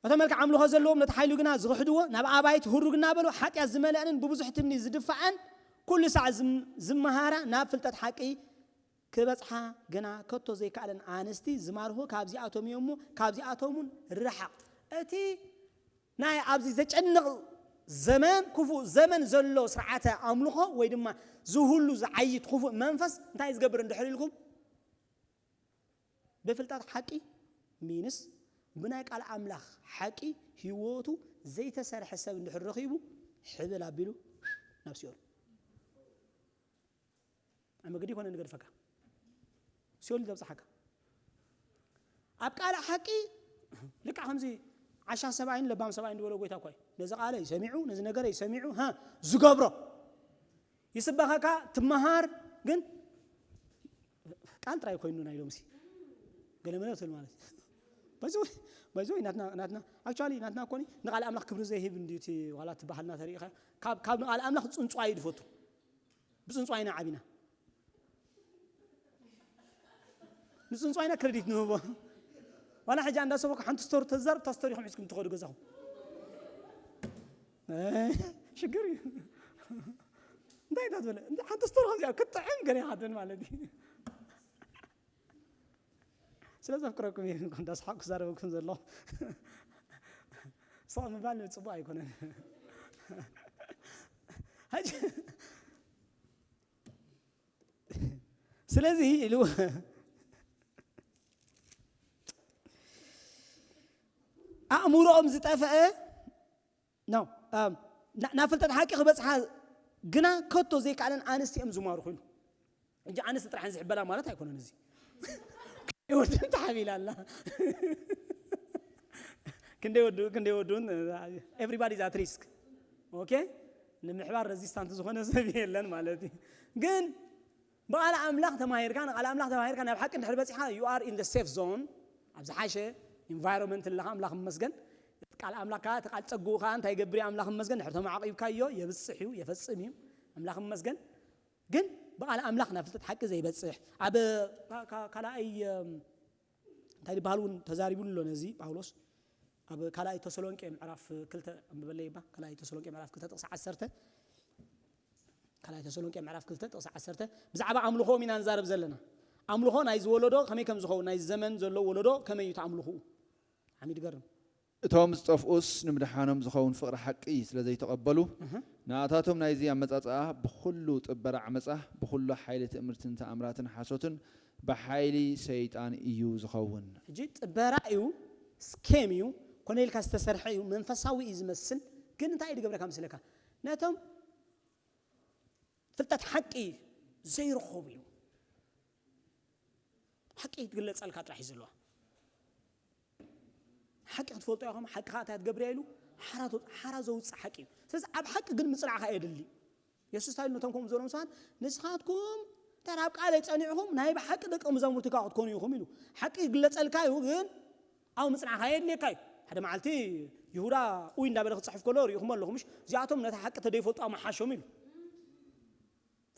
እቶም መልክዕ ኣምልኾ ዘለዎም ነቲ ሓይሉ ግና ዝኽሕድዎ ናብ ኣባይቲ ህሩግ እናበሉ ሓጢኣት ዝመልአንን ብብዙሕ ትምኒ ዝድፋኣን ኩሉ ሳዕ ዝም- ዝመሃራ ናብ ፍልጠት ሓቂ ክበጽሓ ግና ከቶ ዘይከኣለን ኣንስቲ ዝማርኹ ካብዚኣቶም እዮም እሞ ካብዚኣቶም እውን ርሓቕ እቲ ናይ ኣብዚ ዘጨንቕ ዘመን ክፉእ ዘመን ዘሎ ስርዓተ ኣምልኾ ወይ ድማ ዝሁሉ ዝዓይት ክፉእ መንፈስ እንታይ ዝገብር እንድሕር ኢልኩም ብፍልጠት ሓቂ ሚንስ ብናይ ቃል ኣምላኽ ሓቂ ህይወቱ ዘይተሰርሐ ሰብ እንድሕር ረኺቡ ሕብል ኣቢሉ ናብ ሲኦል ኣብ መገዲ ይኮነ ንገድፈካ ሲኦል ዘብፅሓካ ኣብ ቃል ሓቂ ልካ ከምዚ ዓሻ ሰብኣይን ለባም ሰብኣይን ዝበሎ ጎይታ እኳ እዩ ነዚ ቃለይ ሰሚዑ ነዚ ነገረይ ሰሚዑ ዝገብሮ ይስበኸካ ትመሃር ግን ቃል ጥራይ ኮይኑ ናይ ሎምሲ ገለመለ ትብል ማለት ባይዘወይ ናትና ናትና ኣክቹዋሊ ናትና ኮኒ ንቃል ኣምላኽ ክብሪ ዘይህብ እንድዩ እቲ ዋላ እቲ ባህልና ተሪኢኻ ካብ ካብ ንቃል ኣምላኽ ጽንጽዋ እዩ ዝፈቱ ብጽንጽዋ ኢና ዓቢና ንጽንጽዋ ኢና ክረዲት ንህቦ ዋላ ሕጂ እንዳሰበኩ ሓንቲ ስቶሪ ተዛርብ እታ ስቶሪ ከም ሒዝኩም ትኸዱ ገዛኹም ሽግር እዩ እንታይ እንዳትበለ ሓንቲ ስቶሪ ከምዚኣ ክትጥዕም ገለ ይሓትን ማለት እዩ ስለ ዘፍቅረኩም እዩ እንዳስሓቅ ክዛረበኩም ዘሎ ስቕ ምባል ጽቡቅ ኣይኮነን ሕጂ ስለዚ ኢሉ ኣእምሮኦም ዝጠፍአ ናብ ፍልጠት ሓቂ ክበፅሓ ግና ከቶ ዘይከኣለን ኣንስቲ እዮም ዝማርኹ ኢሉ እጂ ኣንስቲ ጥራሕ ዝሕበላ ማለት ኣይኮነን እዚ ወድን ተሓቢላ ኣላ ክንደይ ወዱ ክንደይ ወዱን everybody is at risk okay ንምሕባር resistant ዝኾነ ሰብ የለን ማለት እዩ ግን ብቃል ኣምላኽ ተማሂርካ ንቃል ኣምላኽ ተማሂርካ ናብ ሓቂ እንድሕር በፂሕካ you are in the safe zone ኣብ ዝሓሸ environment ኣለኻ ኣምላኽ መስገን ቃል ኣምላኽ ከዓ እቲ ቃል ፀግኡ ከዓ እንታይ ገብር ኣምላኽ መስገን ድሕር ተማዓቂብካዮ የብፅሕ እዩ የፈፅም እዩ ኣምላኽ መስገን ግን ብቃል ኣምላኽ ናብ ፍልጠት ሓቂ ዘይበፅሕ ኣብ ካልኣይ እንታይ ዝበሃል እውን ተዛሪቡሉ ኣሎ ነዚ ጳውሎስ ኣብ ካልኣይ ተሰሎንቄ ምዕራፍ ክልተ ኣንብበለይ እባ ካልኣይ ተሰሎንቄ ምዕራፍ ክልተ ጥቕሲ ዓሰርተ ካልኣይ ተሰሎንቄ ምዕራፍ ክልተ ጥቕሲ ዓሰርተ ብዛዕባ ኣምልኾም ኢና ንዛረብ ዘለና ኣምልኾ ናይዚ ወለዶ ከመይ ከም ዝኸውን ናይዚ ዘመን ዘሎ ወለዶ ከመይ እዩ ተኣምልኽኡ ዓሚ ድገርም እቶም ዝጠፍኡስ ንምድሓኖም ዝኸውን ፍቕሪ ሓቂ ስለ ዘይተቐበሉ፣ ንኣታቶም ናይዚ ኣመጻጽኣ ብኹሉ ጥበራ ዓመጻ፣ ብኹሉ ሓይሊ ትእምርትን ተኣምራትን ሓሶትን ብሓይሊ ሰይጣን እዩ ዝኸውን። ሕጂ ጥበራ እዩ፣ ስኬም እዩ፣ ኮነ ኢልካ ዝተሰርሐ እዩ፣ መንፈሳዊ እዩ ዝመስል፣ ግን እንታይ እዩ ዝገብረካ መስለካ? ነቶም ፍልጠት ሓቂ ዘይረኸቡ እዩ። ሓቂ ክትግለጸልካ ጥራሕ እዩ ዘለዋ። ሓቂ ክትፈልጦ ኢኹም፣ ሓቂ ከዓ እንታይ ትገብር እያ ኢሉ ሓራ ዘውፅእ ሓቂ እዩ። ስለዚ ኣብ ሓቂ ግን ምፅናዕካ የድሊ። የሱስ እንታይ ኢሉ ነቶም ከምኡ ዝበሎም ሰባት፣ ንስኻትኩም እንተ ኣብ ቃለይ ጸኒዕኹም ናይ ብሓቂ ደቂ መዛሙርቲ ከዓ ክትኮኑ ኢኹም ኢሉ። ሓቂ ይግለጸልካ እዩ፣ ግን ኣብ ምጽናዕካ የድልየካ እዩ። ሓደ መዓልቲ ይሁዳ ኡይ እንዳበለ ክጽሕፍ ከሎ ርኢኹም ኣለኹም፣ ምሽ? እዚኣቶም ነታ ሓቂ ተደይፈልጡ ኣመሓሾም ኢሉ።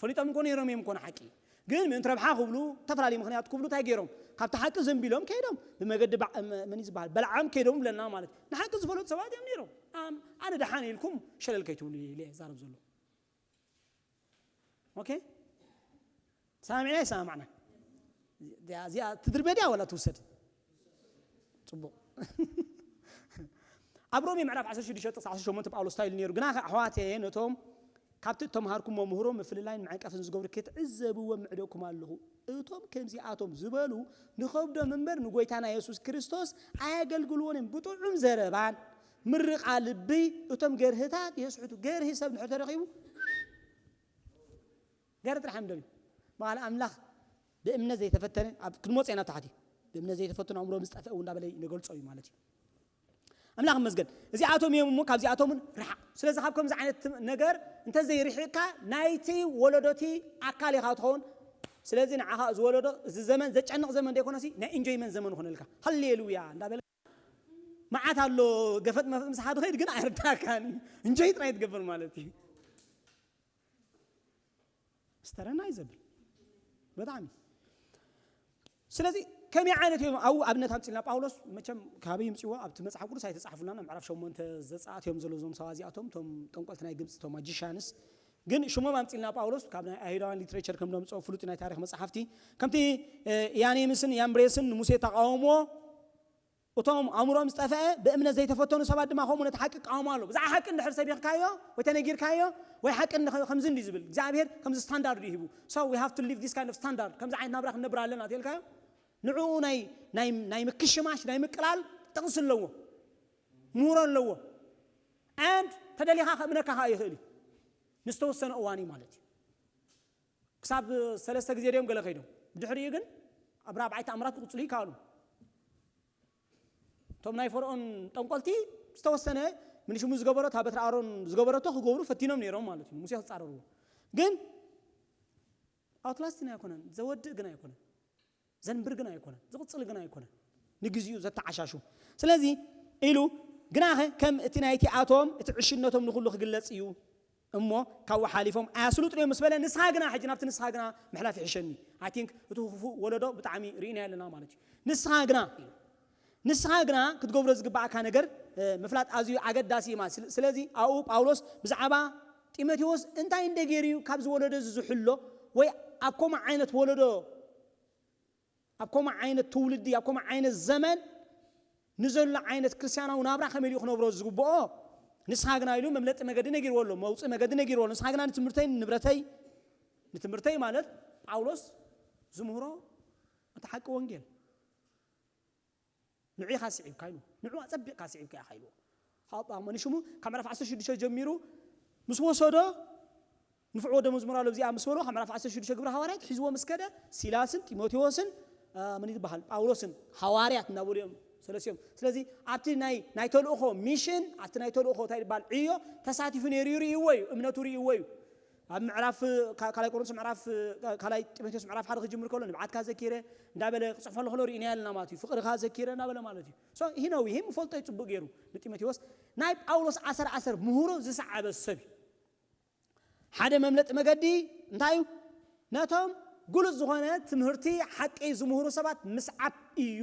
ፈሊጦም እኮ ነይሮም እዮም እኮ ንሓቂ። ግን ምእንቲ ረብሓ ክብሉ፣ ዝተፈላለዩ ምኽንያት ክብሉ እንታይ ገይሮም? ካብቲ ሓቂ ዘንቢሎም ከይዶም ብመገዲ በዓ-፣ መ-፣ መን እዩ ዝበሃል? በልዓም ከይዶም ብለና ማለት እዩ። ንሓቂ ዝፈለጡ ሰባት እዮም ነይሮም። ኣም-፣ ኣነ ደሓን ኢልኩም ሸለል ከይትብሉ ኢለ እየ ዛረብ ዘሎ። ኦኬ? ሰማዕና ይሰማማዕና? እዚኣ፣ እዚኣ ትድርበ ድያ ወላ ትውሰድ? ጽቡቕ። ኣብ ሮሜ ምዕራፍ ዓሰርተ ሽዱሽተ ጥቕሲ ዓሰርተ ሸሞንተ ጳውሎስ እንታይ ኢሉ ነይሩ? ግና ኣሕዋተየ ነቶም ካብቲ እተምሃርኩሞ ምህሮ ምፍልላይን መዕቀፍን ዝገብሩ ክትዕዘብዎም ምዕደኩም ኣለኹ። እቶም ከምዚኣቶም ዝበሉ ንኸብዶም እምበር ንጎይታና የሱስ ክርስቶስ ኣየገልግልዎን እዮም። ብጥዑም ዘረባን ምርቓ ልቢ እቶም ገርህታት የስሕቱ። ገርሂ ሰብ እንድሕር ተረኺቡ ገርሂ ጥራሕ እዮም ደልዩ። በዓል ኣምላኽ ብእምነት ዘይተፈተነ፣ ኣብ ክንመጽኦ ኢና ታሕቲ። ብእምነት ዘይተፈተነ ኣእምሮ ምስ ጠፍአ እውን እንዳበለ ንገልጾ እዩ ማለት እዩ። ኣምላኽ ይመስገን። እዚኣቶም እዮም እሞ ካብዚኣቶም እውን ርሓቕ። ስለዚ ካብ ከምዚ ዓይነት ትም-፣ ነገር እንተዘይርሒቕካ ናይቲ ወለዶቲ ኣካል ኢኻ ትኸውን። ስለዚ ንዓኻ እዚ ወለዶ፣ እዚ ዘመን ዘጨንቕ ዘመን ዘይኮነሲ ናይ ኢንጆይመንት ዘመን ይኾነልካ። ሃሌሉያ እንዳበለ መዓት ኣሎ ገፈጥ መፍጥ ምሳሓ ትኸይድ ግን ኣይርዳእካን እዩ። ኢንጆይ ጥራይ ትገብር ማለት እዩ። ስተረና እዩ ዘብል በጣዕሚ። ስለዚ ከመይ ዓይነት እዮም ኣብኡ ኣብነት ኣምፂልና? ጳውሎስ መቸም ካበይ ይምፅዎ? ኣብቲ መፅሓፍ ቅዱስ ኣይተፃሕፉልና። ምዕራፍ ሸሞንተ ዘፀኣት እዮም ዘለዉ እዞም ሰባት እዚኣቶም፣ እቶም ጠንቆልቲ ናይ ግብፂ፣ እቶም ማጂሻንስ። ግን ሽሞም ኣምፂልና ጳውሎስ ካብ ናይ ኣይሁዳውያን ሊትሬቸር ከም ዘምፅኦ ፍሉጥ ናይ ታሪክ መፅሓፍቲ። ከምቲ፣ እ፣ ያኔምስን ያምብሬስን ንሙሴ ተቃውሞ እቶም ኣእምሮኦም ዝጠፍአ ብእምነት ዘይተፈተኑ ሰባት ድማ ከምኡ ነቲ ሓቂ ይቃወሙ ኣለዉ። ብዛዕባ ሓቂ እንድሕር ሰቢኽካዮ ወይ ተነጊርካዮ ወይ ሓቂ እንድሕ-፣ ከምዚ እንዲ ዝብል እግዚኣብሔር ከምዚ ስታንዳርድ እዩ ሂቡ። So we have to live this kind of standard። ከምዚ ዓይነት ናብራ ክንነብር ኣለና ተልካዮ ንዕኡ ናይ፣ ናይ፣ ናይ ምክሽማሽ ናይ ምቅላል ጥቕሲ ኣለዎ፣ ምሁሮ ኣለዎ። And ተደሊኻ ከእምነካ ከዓ ይኽእል እዩ ንዝተወሰነ እዋን እዩ ማለት እዩ። ክሳብ ሰለስተ ግዜ ድዮም ገለ ከይዶም፣ ብድሕሪኡ ግን ኣብ ራብዓይ ተኣምራት ክቕጽሉ ይከኣሉ። እቶም ናይ ፈርኦን ጠንቆልቲ ዝተወሰነ ምንሽሙ ዝገበሮ፣ እታ በትሪ ኣሮን ዝገበረቶ ክገብሩ ፈቲኖም ነይሮም ማለት እዩ፣ ሙሴ ክጻረርዎ። ግን ኣውትላስትን ኣይኮነን፣ ዘወድእ ግን ኣይኮነን፣ ዘንብር ግን ኣይኮነን፣ ዝቕጽል ግን ኣይኮነን፣ ንግዚኡ ዘተዓሻሹ። ስለዚ ኢሉ ግናኸ ከም እቲ ናይቲ ኣቶም እቲ ዕሽነቶም ንኹሉ ክግለጽ እዩ እሞ ካብኡ ሓሊፎም ኣያስሉጥን እዮም ምስ በለ፣ ንስኻ ግና፣ ሕጂ ናብቲ ንስኻ ግና ምሕላፍ ይሕሸኒ። I think እቲ ክፉእ ወለዶ ብጣዕሚ ርኢና ኣለና ማለት እዩ። ንስኻ ግና ኢሉ። ንስኻ ግና ክትገብሮ ዝግባኣካ ነገር፣ እ፣ ምፍላጥ ኣዝዩ ኣገዳሲ እዩ ማለት። ስለ-፣ ስለዚ ኣብኡ ጳውሎስ ብዛዕባ ጢሞቴዎስ እንታይ እንደ ገይሩ እዩ ካብዚ ወለዶ እዚ ዝሕሎ ወይ ኣብ ከምኡ ዓይነት ወለዶ፣ ኣብ ከምኡ ዓይነት ትውልዲ፣ ኣብ ከምኡ ዓይነት ዘመን ንዘሎ ዓይነት ክርስትያናዊ ናብራ ከመይ ኢሉ ክነብሮ ዝግብኦ? ንስኻ ግና ኢሉ መምለጢ መገዲ ነጊርዎ ኣሎ፣ መውፅኢ መገዲ ነጊርዎ ኣሎ። ንስኻ ግና ንትምህርተይ፣ ንንብረተይ፣ ንትምህርተይ ማለት ጳውሎስ ዝምህሮ እቲ ሓቂ ወንጌል። ንዑ ኢኻ ስዒብካ ኢሉ፣ ንዑ ኣጸቢቕካ ስዒብካ ኢኻ ኢልዎ። ካብ ኣማኒ ሽሙ ካብ ምዕራፍ ዓሰርተ ሽዱሽተ ጀሚሩ ምስ ወሰዶ፣ ንፍዕ ወደ መዝሙር ኣሎ እዚኣ ምስ በሎ፣ ካብ ምዕራፍ ዓሰርተ ሽዱሽተ ግብሪ ሃዋርያት ሒዝዎ ምስ ከደ፣ ሲላስን ጢሞቴዎስን፣ አ፣ መን ይበሃል? ጳውሎስን ሃዋርያት እናበሉ እዮም ሰለስቲኦም። ስለዚ ኣብቲ ናይ፣ ናይ ተልእኾ ሚሽን፣ ኣብቲ ናይ ተልእኾ እንታይ ይበሃል? ዕዮ ተሳቲፉ ነይሩ እዩ፣ ርእይዎ እዩ፣ እምነቱ ርእይዎ እዩ። ኣብ ምዕራፍ፣ ካ-፣ ካልኣይ ቆሮንቶስ ምዕራፍ፣ ካ-፣ ካልኣይ ጢሞቴዎስ ምዕራፍ ሓደ ክጅምር ከሎ፣ "ንብዓትካ ዘኪረ" እንዳበለ ክጽሕፈሉ ከሎ ርኢናዮ ኣለና ማለት እዩ። "ፍቕርኻ ዘኪረ" እንዳበለ ማለት እዩ። So፣ he know him፣ ይፈልጦ እዩ ጽቡቕ ገይሩ ንጢሞቴዎስ። ናይ ጳውሎስ ዓሰር ዓሰር ምህሮ ዝሰዓበ ሰብ እዩ። ሓደ መምለጢ መገዲ እንታይ እዩ? ነቶም ግሉጽ ዝኾነ ትምህርቲ ሓቂ ዝምህሩ ሰባት ምስዓብ እዩ፣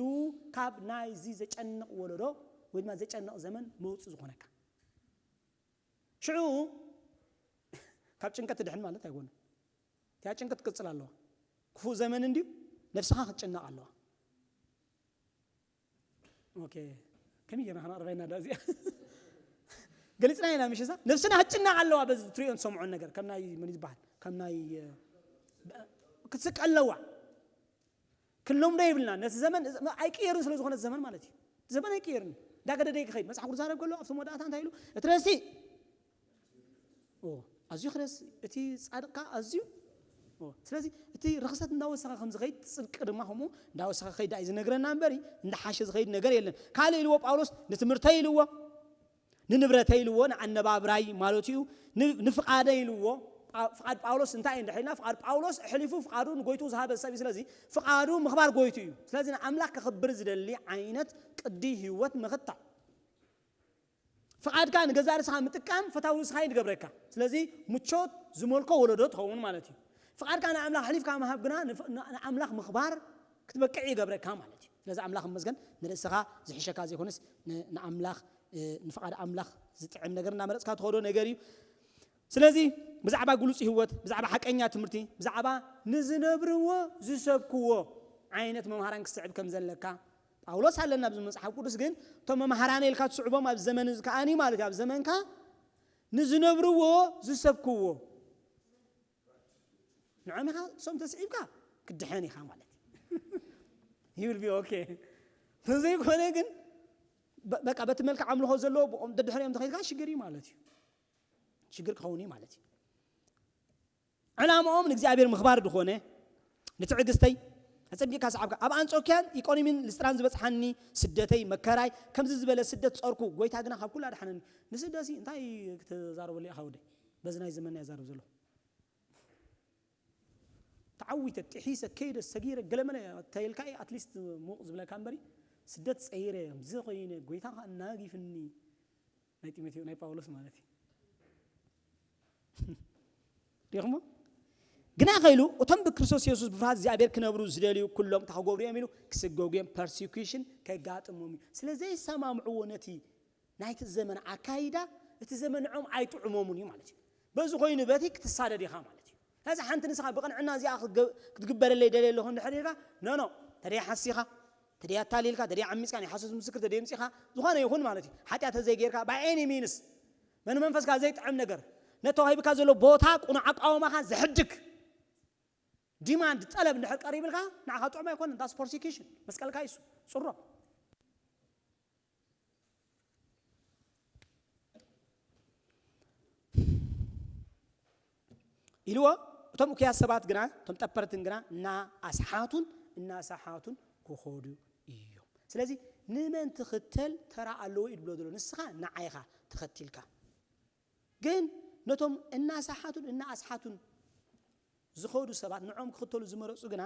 ካብ ናይዚ ዘጨንቕ ወለዶ ወይ ድማ ዘጨንቕ ዘመን መውጽኢ ዝኾነካ። ሽዑ ካብ ጭንቀት ትድሕን ማለት ኣይኮነን። እቲኣ ጭንቀት ትቅጽል ኣለዋ። ክፉእ ዘመን እንድዩ፣ ነፍስኻ ክትጭነቕ ኣለዋ። ኦኬ፣ ከመይ ጌርና ከነቕርባ ኢና ዳ እዚኣ? ገሊጽና ኢና፣ ምሽ እዛ? ነፍስና ክትጭነቕ ኣለዋ በዚ ትሪኦን ትሰምዖን ነገር፣ ከም ናይ፣ መን ዝበሃል? ከም ናይ፣ እ፣ ክትስቀ ኣለዋ። ክንለምዶ የብልና። ነቲ ዘመን፣ እዚ፣ ኣይቅየርን ስለ ዝኾነ ዘመን ማለት እዩ። ዘመን ኣይቅየርን። እንዳገደደ እዩ ክኸይድ። መጽሓፍ ቅዱስ ዛረብ ከሎ፣ ኣብቲ መወዳእታ እንታይ ኢሉ? እቲ ረሲእ ኦ፣ ኣዝዩ ክረስ፣ እቲ ጻድቕ ከኣ ኣዝዩ። ኦ፣ ስለዚ እቲ ርኽሰት እንዳወሰኸ ከም ዝኸይድ፣ ጽድቂ ድማ ከምኡ እንዳወሰኸ ከይድ እዩ ዝነግረና እምበሪ፣ እንዳሓሸ ዝኸይድ ነገር የለን። ካልእ ኢልዎ ጳውሎስ፣ ንትምህርተይ ኢልዎ፣ ንንብረተይ ኢልዎ፣ ንኣነባብራይ ማለት እዩ፣ ን-፣ ንፍቓደይ ኢልዎ። ጳ-፣ ፍቓድ ጳውሎስ እንታይ እዩ እንድሕር ኢልና፣ ፍቓድ ጳውሎስ ኣሕሊፉ ፍቓዱ ንጎይቱ ዝሃበ ሰብ እዩ። ስለዚ ፍቓዱ ምኽባር ጎይቱ እዩ። ስለዚ ንኣምላኽ ከኽብር ዝደሊ ዓይነት ቅዲ ህይወት ምኽታል። ፍቓድካ ንገዛእ ርእስኻ ምጥቃም ፈታዊ ርእስኻ እዩ ዝገብረካ። ስለዚ ምቾት ዝመልኮ ወለዶ ትኸውን ማለት እዩ። ፍቓድካ ንኣምላኽ ኣሕሊፍካ ምሃብ ግና ንፍ-፣ ን-፣ ንኣምላኽ ምኽባር ክትበቅዕ ይገብረካ ማለት እዩ። ስለዚ ኣምላኽ ይመስገን፣ ንርእስኻ ዝሕሸካ ዘይኮነስ ን-፣ ንኣምላኽ፣ እ፣ ንፍቓድ ኣምላኽ ዝጥዕም ነገር እናመረጽካ ትኸዶ ነገር እዩ። ስለዚ ብዛዕባ ግሉጽ ህይወት፣ ብዛዕባ ሓቀኛ ትምህርቲ፣ ብዛዕባ ንዝነብርዎ ዝሰብክዎ ዓይነት መምሃራን ክትስዕብ ከም ዘለካ ጳውሎስ ኣለና ኣብዚ መጽሓፍ ቅዱስ። ግን እቶም መምሃራን ኢልካ ትስዕቦም ኣብ ዘመን እዚ ከኣኒ ማለት እዩ፣ ኣብ ዘመንካ ንዝነብርዎ ዝሰብክዎ ንዖም ኢኻ፣ እሶም ተስዒብካ ክትድሐን ኢኻ ማለት እዩ። You will be okay። ተዘይኮነ ግን በ-፣ በቃ በቲ መልክዕ ኣምልኾ ዘለዎ ብኦም ደድሕሪኦም ተኸይድካ ሽግር እዩ ማለት እዩ። ሽግር ክኸውን እዩ ማለት እዩ። ዕላምኦም ንእግዚኣብሔር ምኽባር ዝኾነ ንትዕግስተይ ኣጸቢቕካ ሰዓብካ። ኣብ ኣንጾክያን ኢቆንዮምን ልስጥራን ዝበጽሓኒ ስደተይ መከራይ ከምዚ ዝበለ ስደት ጸርኩ፣ ጎይታ ግና ካብ ኩሉ ኣድሓነኒ። ንስደትሲ እንታይ ክትዛረበሉ ኢኻ ወደይ? በዚ ናይ ዘመንና እየ ዛረብ ዘለኹ። ተዓዊተ፣ ጥሒሰ፣ ከይደ፣ ሰጊረ፣ ገለመለ ተይልካ እዩ ኣትሊስት ምውቕ ዝብለካ እምበሪ፣ ስደት ጸይረ፣ ከምዚ ኮይነ፣ ጎይታ ኸኣ እናጊፍኒ፣ ናይ ጢሞቴዎ፣ ናይ ጳውሎስ ማለት እዩ። ሪኢኹሞ? ግና ኸይሉ እቶም ብክርስቶስ የሱስ ብፍርሃት እግዚኣብሔር ክነብሩ ዝደልዩ ኩሎም እንታይ ክገብሩ እዮም ኢሉ? ክስገጉ እዮም፣ ፐርሲኩሽን ከጋጥሞም እዩ። ስለ ዘይሰማምዕዎ ነቲ ናይቲ ዘመን ኣካይዳ፣ እቲ ዘመን ንዖም ኣይጥዕሞምን እዩ ማለት እዩ። በዚ ኮይኑ በቲ ክትሳደድ ኢኻ ማለት እዩ። ስለዚ ሓንቲ ንስኻ ብቕንዕና እዚኣ ክትገ-፣ ክትግበረለይ ደልየ ኣለኹ እንድሕር ኢልካ፣ ኖ፣ ኖ፣ ተደይ ሓሲኻ፣ ተደይ ኣታሊልካ፣ ተደይ ዓሚጽካ፣ ናይ ሓሶት ምስክር ተደይ ምጺኻ፣ ዝኾነ ይኹን ማለት እዩ። ሓጢኣት ተዘይጌርካ፣ by any means፣ መን መንፈስካ ዘይጥዕም ነገር፣ ነቲ ተዋሂብካ ዘሎ ቦታ ቁኑዕ ኣቃውማኻ ዘሕድግ ዲማንድ፣ ጠለብ እንድሕር ቀሪብልካ፣ ንዓኻ ጥዑም ኣይኮነን። ዳስ ፐርሲኪሽን፣ መስቀልካ ይሱ፣ ጽሮ። ኢልዎ። እቶም እኩያት ሰባት ግና፣ እቶም ጠፐርትን ግና እናኣስሓቱን እናሰሓቱን ክኸዱ እዮም። ስለዚ ንመን ትኽተል ተራ ኣለዎ እዩ ዝብሎ ዘሎ። ንስኻ ንዓይ ኢኻ ተኸቲልካ። ግን ነቶም እናሰሓቱን እናኣስሓቱን ዝኸዱ ሰባት፣ ንዖም ክኽተሉ ዝመረጹ ግና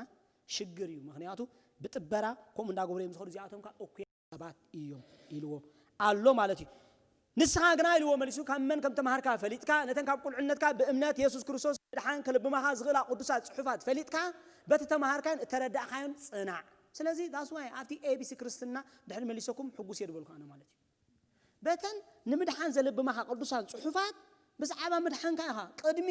ሽግር እዩ። ምኽንያቱ ብጥበራ ከምኡ እንዳገበሩ እዮም ዝኸዱ። እዚኣቶም ከኣ እኩያት ሰባት እዮም ኢልዎ ኣሎ ማለት እዩ። ንስኻ ግና ኢልዎ መሊሱ፣ ካብ መን ከም ተማሃርካ ፈሊጥካ፣ ነተን ካብ ቁልዕነትካ ብእምነት የሱስ ክርስቶስ ምድሓን ከልብማኻ ዝኽእላ ቅዱሳት ጽሑፋት ፈሊጥካ፣ በቲ ተማሃርካዮን እተረዳእካዮን ጽናዕ። ስለዚ that's why ኣብቲ ኤ ቢ ሲ ክርስትና ድሕሪ መሊሰኩም ሕጉስ እየ ዝበልኩ ኣነ ማለት እዩ። በተን ንምድሓን ዘልብማኻ ቅዱሳት ጽሑፋት ብዛዕባ ምድሓንካ ኢኻ ቅድሚ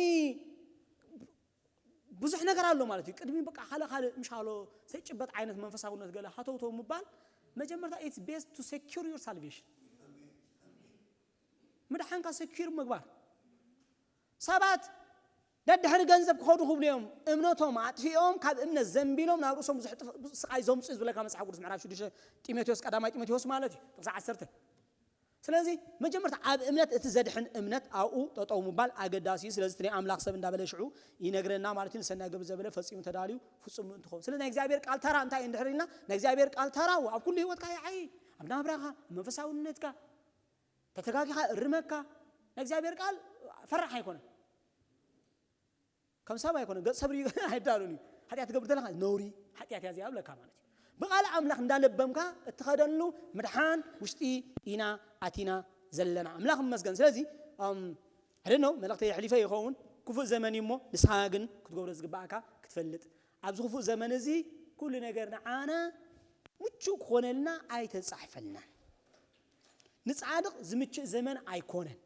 ብዙሕ ነገር ኣሎ ማለት እዩ። ቅድሚ በቃ ካልእ ካልእ ምሻሎ ዘይጭበጥ ዓይነት መንፈሳውነት ገለ ሃተውተው ምባል መጀመርታ it's best to secure your salvation። ምድሓንካ ሰኪር ምግባር። ሰባት ደድሕሪ ገንዘብ ክኸዱ ክብሉ እዮም እምነቶም ኣጥፊኦም ካብ እምነት ዘንቢሎም ናብ ርእሶም ብዙሕ ጥፍ-፣ ብዙሕ ስቓይ ዘምፅኡ ዝብለካ መጽሓፍ ቅዱስ ምዕራፍ ሽዱሽተ ጢሞቴዎስ፣ ቀዳማይ ጢሞቴዎስ ማለት እዩ፣ ጥቕሲ ዓሰርተ። ስለዚ መጀመርታ ኣብ እምነት እቲ ዘድሕን እምነት ኣብኡ ጠጠው ምባል ኣገዳሲ እዩ። ስለዚ እቲ ናይ ኣምላኽ ሰብ እንዳበለ ሽዑ ይነግረና ማለት እዩ። ንሰናይ ገብር ዘበለ ፈጺሙ ተዳልዩ ፍጹም ምእንቲ ክኸውን። ስለዚ ናይ እግዚኣብሔር ቃል ተራ እንታይ እዩ እንድሕር ኢልና፣ ናይ እግዚኣብሔር ቃል ተራ ኣብ ኩሉ ህይወትካ ይዓዪ። ኣብ ናብራኻ፣ ኣብ መንፈሳውነትካ፣ ተተጋጊኻ እርመካ። ናይ እግዚኣብሔር ቃል ፈራሕ ኣይኮነን። ከም ሰብ ኣይኮነን፣ ገጽ ሰብ ርዩ ኣይዳሉን እዩ። ሓጢኣት ትገብር ተለኻ ነውሪ ሓጢኣት እያ እዚኣ ብለካ ማለት እዩ። ብቓል ኣምላኽ እንዳለበምካ እትኸደሉ ምድሓን ውሽጢ ኢና ኣቲና ዘለና። ኣምላኽ ይመስገን። ስለዚ፣ እም፣ I don't know፣ መልእኽተይ የሕሊፈ ይኸውን። ክፉእ ዘመን እዩ እሞ፣ ንስኻ ግን ክትገብሮ ዝግባእካ ክትፈልጥ። ኣብዚ ክፉእ ዘመን እዚ ኩሉ ነገር ንዓና ምቹእ ክኾነልና ኣይተጻሕፈልናን። ንጻድቕ ዝምችእ ዘመን ኣይኮነን።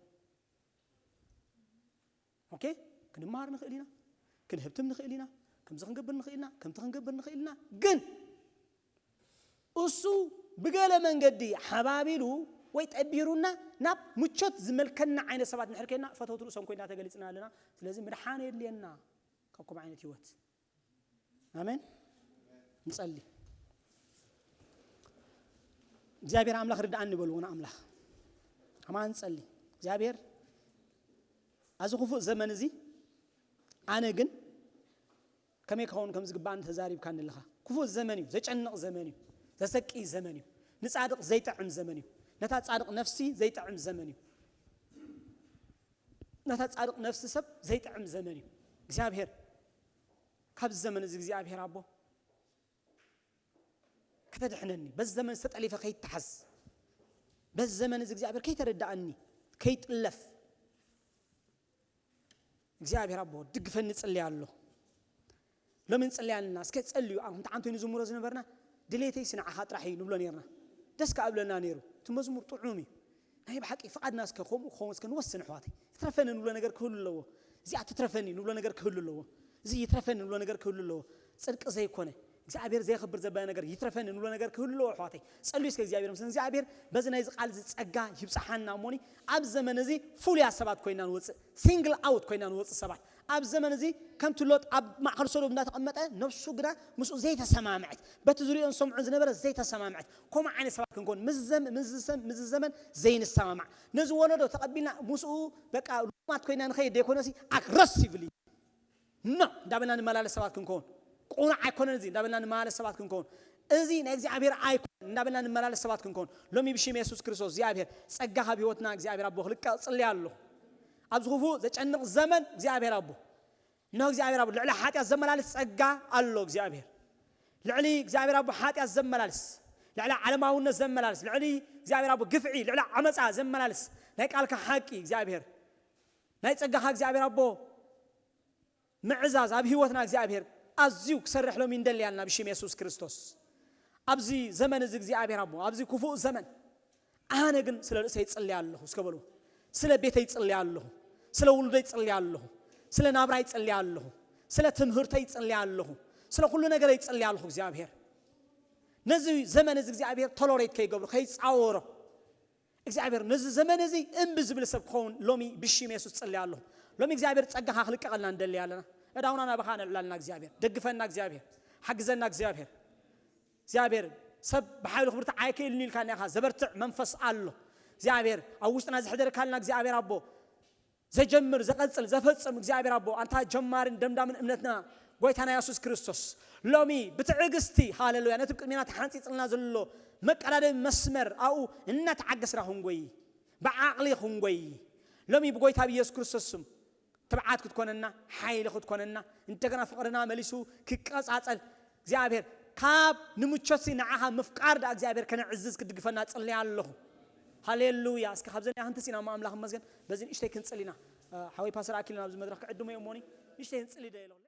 ኦኬ፣ ክንማር ንኽእል ኢና፣ ክንህብትም ንኽእል ኢና፣ ከምዚ ክንገብር ንኽእል ኢና፣ ከምቲ ክንገብር ንኽእል ኢና። ግን እሱ ብገለ መንገዲ ሓባቢሉ ወይ ጠቢሩና ናብ ምቾት ዝመልከና ዓይነት ሰባት እንድሕር ኮይና፣ ፈተውቲ ርእሶም ኮይና ተገሊጽና ኣለና። ስለዚ ምድሓን የድልየና ካብ ከምኡ ዓይነት ህይወት። ኣሜን። ንጸሊ። እግዚኣብሔር ኣምላኽ ርድኣኒ በልዎ፣ ንኣምላኽ ኣማን ንጸሊ። እግዚኣብሔር ኣብዚ ክፉእ ዘመን እዚ ኣነ ግን ከመይ ክኸውን ከም ዝግባእኒ ተዛሪብካኒ ኣለኻ። ክፉእ ዘመን እዩ፣ ዘጨንቕ ዘመን እዩ፣ ዘሰቂ ዘመን እዩ፣ ንጻድቕ ዘይጥዕም ዘመን እዩ፣ ነታ ጻድቕ ነፍሲ ዘይጥዕም ዘመን እዩ፣ ነታ ጻድቕ ነፍሲ ሰብ ዘይጥዕም ዘመን እዩ። እግዚኣብሔር ካብዚ ዘመን እዚ እግዚኣብሔር ኣቦ ከተድሕነኒ፣ በዚ ዘመን ዝተጠሊፈ ከይተሓዝ፣ በዚ ዘመን እዚ እግዚኣብሔር ከይተረዳእኒ፣ ከይጥለፍ እግዚኣብሔር ኣቦ ድግፈኒ ጽልያ ኣሎ። ሎሚ ንጽልያ ኣለና። እስከ ጸልዩ። ኣሁን ተዓንቶ ንዝምሮ ዝነበርና ድሌተይ ስንዓኻ ጥራሕ እዩ ንብሎ ነርና። ደስ ከኣብለና ነይሩ። እቲ መዝሙር ጥዑም እዩ። ናይ ብሓቂ ፍቓድና እስከ ከምኡ ክኸውን እስከ ንወስን ኣሕዋተይ። ይትረፈኒ ንብሎ ነገር ክህሉ ኣለዎ። እዚኣ ትትረፈኒ ንብሎ ነገር ክህሉ ኣለዎ። እዚ ይትረፈኒ ንብሎ ነገር ክህሉ ኣለዎ። ጽድቂ ዘይኮነ እግዚኣብሔር ዘየኽብር ዘበለ ነገር ይትረፈኒ ንብሎ ነገር ክህሉ ኣለዎ ኣሕዋተይ። ጸልዩ እስከ እግዚኣብሔር። ምስ እግዚኣብሔር በዚ ናይዚ ቃል እዚ ጸጋ ይብጽሓና እሞኒ ኣብ ዘመን እዚ ፍሉያ ሰባት ኮይና ንወጽእ፣ ሲንግል ኣውት ኮይና ንወጽእ ሰባት ኣብ ዘመን እዚ ከምቲ ሎጥ ኣብ ማእከል ሶዶም እንዳተቐመጠ ነብሱ ግና ምስኡ ዘይተሰማምዐት፣ በቲ ዝሪኦን ሰምዖን ዝነበረ ዘይተሰማምዐት፣ ከምኡ ዓይነት ሰባት ክንከውን ምስ ዘም- ምስ ዝሰም- ምስ ዘመን ዘይንሰማማዕ ነዚ ወለዶ ተቐቢልና ምስኡ በቃ ሉማት ኮይና ንኸይድ ዘይኮነሲ ኣግረሲቭሊ ኖ እንዳበልና ንመላለስ ሰባት ክንከውን፣ ቁኑዕ ኣይኮነን እዚ እንዳበልና ንመላለስ ሰባት ክንከውን፣ እዚ ናይ እግዚኣብሔር ኣይኮነን እንዳበልና ንመላለስ ሰባት ክንከውን፣ ሎሚ ብሽም የሱስ ክርስቶስ እግዚኣብሔር ጸጋ ካብ ህይወትና እግዚኣብሔር ኣቦ ክልቀቕ ጽልያ ኣለኹ። ኣብዚ ክፉእ ዘጨንቕ ዘመን እግዚኣብሔር ኣቦ፣ እነሆ እግዚኣብሔር ኣቦ ልዕሊ ሓጢኣት ዘመላልስ ጸጋ ኣሎ እግዚኣብሔር። ልዕሊ እግዚኣብሔር ኣቦ ሓጢኣት ዘመላልስ፣ ልዕሊ ዓለማውነት ዘመላልስ፣ ልዕሊ እግዚኣብሔር ኣቦ ግፍዒ፣ ልዕሊ ዓመፃ ዘመላልስ ናይ ቃልካ ሓቂ እግዚኣብሔር፣ ናይ ጸጋኻ እግዚኣብሔር ኣቦ ምዕዛዝ ኣብ ህይወትና እግዚኣብሔር ኣዝዩ ክሰርሕ ሎሚ እንደልያልና ብሽም የሱስ ክርስቶስ። ኣብዚ ዘመን እዚ እግዚኣብሔር ኣቦ፣ ኣብዚ ክፉእ ዘመን ኣነ ግን ስለ ርእሰይ ይጽልይ ኣለኹ እስከ በሉ። ስለ ቤተይ ይጽልይ ኣለኹ፣ ስለ ውሉደይ ይጽልይ ኣለኹ፣ ስለ ናብራይ ይጽልይ ኣለኹ፣ ስለ ትምህርተይ ይጽልይ ኣለኹ፣ ስለ ኩሉ ነገረይ ይጽልይ ኣለኹ እግዚኣብሔር። ነዚ ዘመን እዚ እግዚኣብሔር ቶሎሬት ከይገብሮ ከይጻወሮ እግዚኣብሔር ነዚ ዘመን እዚ እምቢ ዝብል ሰብ ክኸውን ሎሚ ብሽም የሱስ ጽልይ ኣለኹ። ሎሚ እግዚኣብሔር ጸጋኻ ክልቀቐልና እንደሊ ኣለና። እዳውና ናባኻ ነዕላልና እግዚኣብሔር፣ ደግፈና እግዚኣብሔር፣ ሓግዘና እግዚኣብሔር። እግዚኣብሔር ሰብ ብሓይሉ ክብርትዕ ኣይክእልን ኢልካና ኢኻ። ዘበርትዕ መንፈስ ኣሎ እግዚኣብሔር ኣብ ውሽጥና ዘሕደርካልና እግዚኣብሔር ኣቦ ዘጀምር ዘቐጽል ዘፈጽም እግዚኣብሔር ኣቦ ኣንታ ጀማርን ደምዳምን እምነትና ጎይታና የሱስ ክርስቶስ ሎሚ ብትዕግስቲ ሃሌሉያ ነቲ ቅድሜና ተሓንፂፅልና ዘሎ መቀዳደሚ መስመር ኣብኡ እናተዓገስና ክንጎይ ብዓቕሊ ክንጎይ ሎሚ ብጎይታ ብየሱስ ክርስቶስ ስም ትብዓት ክትኮነና ሓይሊ ክትኮነና እንደገና ፍቕርና መሊሱ ክቀጻጸል እግዚኣብሔር ካብ ንምቾትሲ ንዓኻ ምፍቃር ዳ እግዚኣብሔር ከነዕዝዝ ክድግፈና ጽልያ ኣለኹ። ሃሌሉያ። እስከ ካብዘን ያህንቲ ሲና ኣምላኽ መስገን በዚ ንእሽተይ ክንጽል ኢና። ሓወይ ፓስተር ኣኪልና ኣብዚ መድረኽ ክዕድሞ እየ እሞኒ ንእሽተይ ክንጽል ይደየ ኣለኹ።